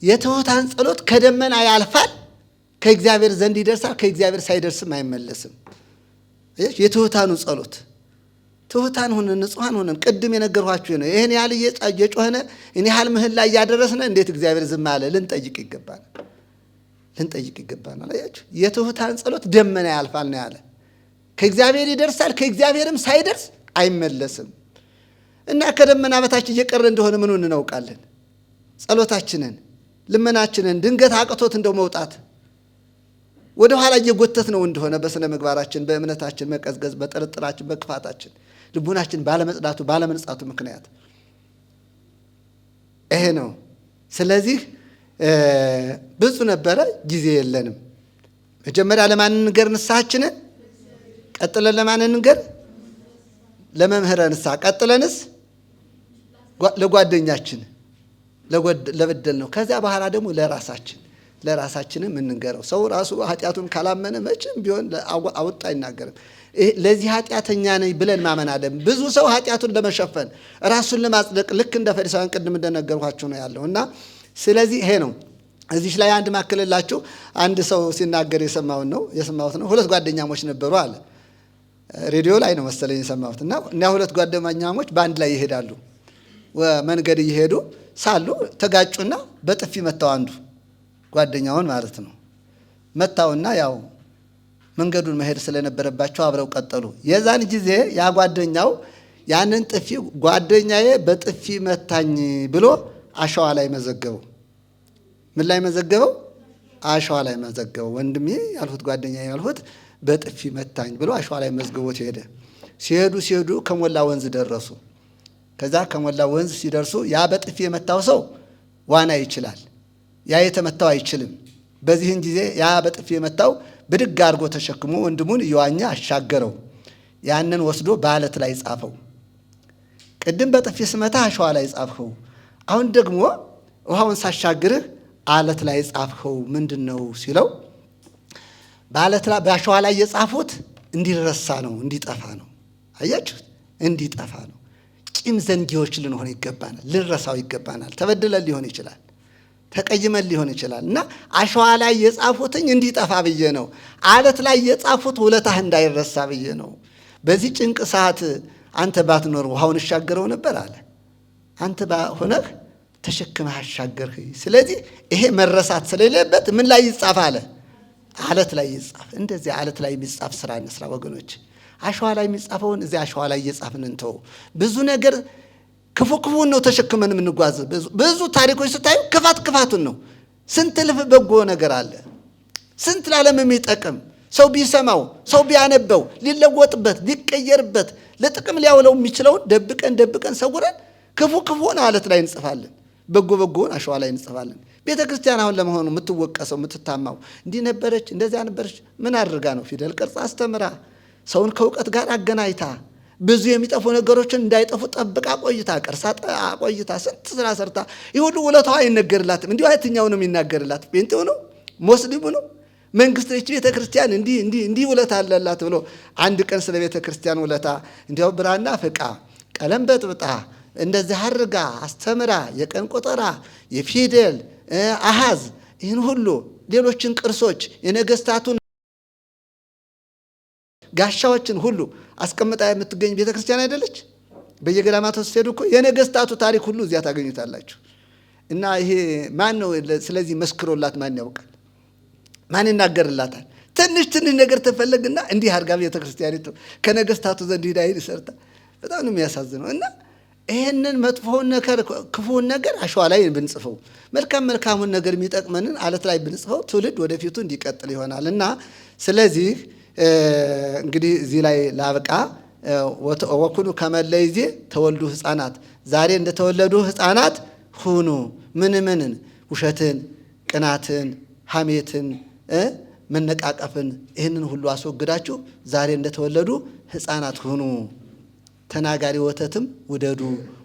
የትሑታን ጸሎት ከደመና ያልፋል፣ ከእግዚአብሔር ዘንድ ይደርሳል፣ ከእግዚአብሔር ሳይደርስም አይመለስም። የትሑታኑ ጸሎት ትሑታን ሁነን ንጹሐን ሁነን ቅድም የነገርኋችሁ ነው። ይህን ያህል እየጮኸነ እኔ ያህል ምህላ እያደረስነ እንዴት እግዚአብሔር ዝም አለ? ልንጠይቅ ይገባናል። ልንጠይቅ ይገባናል። አያችሁ፣ የትሑታን ጸሎት ደመና ያልፋል ነው ያለ። ከእግዚአብሔር ይደርሳል፣ ከእግዚአብሔርም ሳይደርስ አይመለስም። እና ከደመና በታች እየቀረ እንደሆነ ምኑን እናውቃለን? ጸሎታችንን ልመናችንን ድንገት አቅቶት እንደው መውጣት ወደ ኋላ እየጎተት ነው እንደሆነ በስነ ምግባራችን፣ በእምነታችን መቀዝቀዝ፣ በጥርጥራችን፣ በክፋታችን፣ ልቡናችን ባለመጽዳቱ ባለመንጻቱ ምክንያት ይሄ ነው። ስለዚህ ብዙ ነበረ፣ ጊዜ የለንም። መጀመሪያ ለማን እንንገር ንስሐችንን? ቀጥለን ለማን እንንገር? ለመምህረ ንስሐ። ቀጥለንስ ለጓደኛችን ለበደል ነው። ከዚያ በኋላ ደግሞ ለራሳችን ለራሳችንም እንንገረው። ሰው ራሱ ኃጢአቱን ካላመነ መቼም ቢሆን አውጣ አይናገርም። ለዚህ ኃጢአተኛ ነኝ ብለን ማመን አለን። ብዙ ሰው ኃጢአቱን ለመሸፈን ራሱን ለማጽደቅ ልክ እንደ ፈሪሳውያን ቅድም እንደነገርኳችሁ ነው ያለው እና ስለዚህ ይሄ ነው። እዚህ ላይ አንድ ማክልላችሁ አንድ ሰው ሲናገር የሰማሁት ነው። ሁለት ጓደኛሞች ነበሩ አለ። ሬዲዮ ላይ ነው መሰለኝ የሰማሁት። እና እኒያ ሁለት ጓደኛሞች በአንድ ላይ ይሄዳሉ። መንገድ እየሄዱ ሳሉ ተጋጩና በጥፊ መታው አንዱ ጓደኛውን ማለት ነው። መታውና ያው መንገዱን መሄድ ስለነበረባቸው አብረው ቀጠሉ። የዛን ጊዜ ያ ጓደኛው ያንን ጥፊ ጓደኛዬ በጥፊ መታኝ ብሎ አሸዋ ላይ መዘገበው። ምን ላይ መዘገበው? አሸዋ ላይ መዘገበው። ወንድሜ ያልሁት ጓደኛዬ ያልሁት በጥፊ መታኝ ብሎ አሸዋ ላይ መዝግቦት ሄደ። ሲሄዱ ሲሄዱ ከሞላ ወንዝ ደረሱ። ከዛ ከሞላ ወንዝ ሲደርሱ ያ በጥፊ የመታው ሰው ዋና ይችላል፣ ያ የተመታው አይችልም። በዚህን ጊዜ ያ በጥፊ የመታው ብድግ አድርጎ ተሸክሞ ወንድሙን እየዋኘ አሻገረው። ያንን ወስዶ በአለት ላይ ጻፈው። ቅድም በጥፊ ስመታ አሸዋ ላይ ጻፍኸው፣ አሁን ደግሞ ውሃውን ሳሻግርህ አለት ላይ ጻፍኸው፣ ምንድን ነው ሲለው በአለት ላይ በአሸዋ ላይ የጻፉት እንዲረሳ ነው፣ እንዲጠፋ ነው። አያችሁት? እንዲጠፋ ነው። ቂም ዘንጊዎች ልንሆን ይገባናል፣ ልንረሳው ይገባናል። ተበድለን ሊሆን ይችላል፣ ተቀይመን ሊሆን ይችላል። እና አሸዋ ላይ የጻፉትኝ እንዲጠፋ ብዬ ነው። አለት ላይ የጻፉት ውለታህ እንዳይረሳ ብዬ ነው። በዚህ ጭንቅ ሰዓት አንተ ባትኖር ውሃውን እሻገረው ነበር አለ። አንተ ሆነህ ተሸክመህ አሻገርህ። ስለዚህ ይሄ መረሳት ስለሌለበት ምን ላይ ይጻፍ አለ? አለት ላይ ይጻፍ። እንደዚህ አለት ላይ የሚጻፍ ስራ እንስራ ወገኖች። አሸዋ ላይ የሚጻፈውን እዚያ አሸዋ ላይ እየጻፍን እንተው። ብዙ ነገር ክፉ ክፉን ነው ተሸክመን የምንጓዝ። ብዙ ታሪኮች ስታዩ ክፋት ክፋቱን ነው። ስንት እልፍ በጎ ነገር አለ። ስንት ለዓለም የሚጠቅም ሰው ቢሰማው ሰው ቢያነበው ሊለወጥበት ሊቀየርበት ለጥቅም ሊያውለው የሚችለውን ደብቀን ደብቀን ሰውረን ክፉ ክፉን አለት ላይ እንጽፋለን፣ በጎ በጎውን አሸዋ ላይ እንጽፋለን። ቤተ ክርስቲያን አሁን ለመሆኑ የምትወቀሰው የምትታማው እንዲህ ነበረች እንደዚያ ነበረች ምን አድርጋ ነው? ፊደል ቅርጽ አስተምራ ሰውን ከእውቀት ጋር አገናኝታ ብዙ የሚጠፉ ነገሮችን እንዳይጠፉ ጠብቃ ቆይታ ቅርሳ ቆይታ ስንት ስራ ሰርታ ይህ ሁሉ ውለታዋ አይነገርላትም። እንዲሁ የትኛው ነው የሚናገርላት? ጴንጤው ነው? ሙስሊሙ ነው? መንግስት ይህች ቤተ ክርስቲያን እንዲህ እንዲህ እንዲህ ውለታ አለላት ብሎ አንድ ቀን ስለ ቤተ ክርስቲያን ውለታ እንዲያው ብራና ፍቃ ቀለም በጥብጣ እንደዚህ አድርጋ አስተምራ የቀን ቆጠራ የፊደል አሃዝ ይህን ሁሉ ሌሎችን ቅርሶች የነገስታቱን ጋሻዎችን ሁሉ አስቀምጣ የምትገኝ ቤተ ክርስቲያን አይደለች? በየገዳማቱ ስትሄዱ እኮ የነገስታቱ ታሪክ ሁሉ እዚያ ታገኙታላችሁ። እና ይሄ ማን ነው? ስለዚህ መስክሮላት ማን ያውቃል? ማን ይናገርላታል? ትንሽ ትንሽ ነገር ተፈለግና እንዲህ አድርጋ ቤተ ክርስቲያኒቱ ከነገስታቱ ዘንድ ሂዳ ይሄን ሰርታ በጣም ነው የሚያሳዝነው። እና ይህንን መጥፎውን ነገር ክፉውን ነገር አሸዋ ላይ ብንጽፈው፣ መልካም መልካሙን ነገር የሚጠቅመንን አለት ላይ ብንጽፈው ትውልድ ወደፊቱ እንዲቀጥል ይሆናል። እና ስለዚህ እንግዲህ እዚህ ላይ ላብቃ። ወኩኑ ከመ እለ ይእዜ ተወልዱ ሕፃናት፣ ዛሬ እንደተወለዱ ሕፃናት ሁኑ። ምን ምንን? ውሸትን፣ ቅናትን፣ ሐሜትን፣ መነቃቀፍን ይህንን ሁሉ አስወግዳችሁ ዛሬ እንደተወለዱ ሕፃናት ሁኑ። ተናጋሪ ወተትም ውደዱ።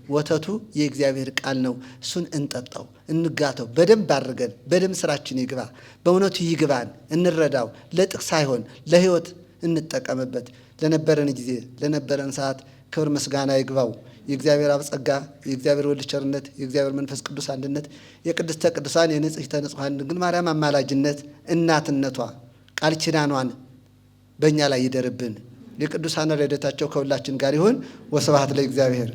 ወተቱ የእግዚአብሔር ቃል ነው። እሱን እንጠጣው፣ እንጋተው፣ በደንብ አድርገን በደንብ ስራችን ይግባ፣ በእውነቱ ይግባን፣ እንረዳው። ለጥቅስ ሳይሆን ለሕይወት እንጠቀምበት። ለነበረን ጊዜ ለነበረን ሰዓት ክብር ምስጋና ይግባው። የእግዚአብሔር አብ ጸጋ፣ የእግዚአብሔር ወልድ ቸርነት፣ የእግዚአብሔር መንፈስ ቅዱስ አንድነት፣ የቅድስተ ቅዱሳን የንጽሕተ ንጹሐን ድንግል ማርያም አማላጅነት፣ እናትነቷ፣ ቃል ኪዳኗን በእኛ ላይ ይደርብን። የቅዱሳን ረድኤታቸው ከሁላችን ጋር ይሁን። ወስብሐት ለእግዚአብሔር።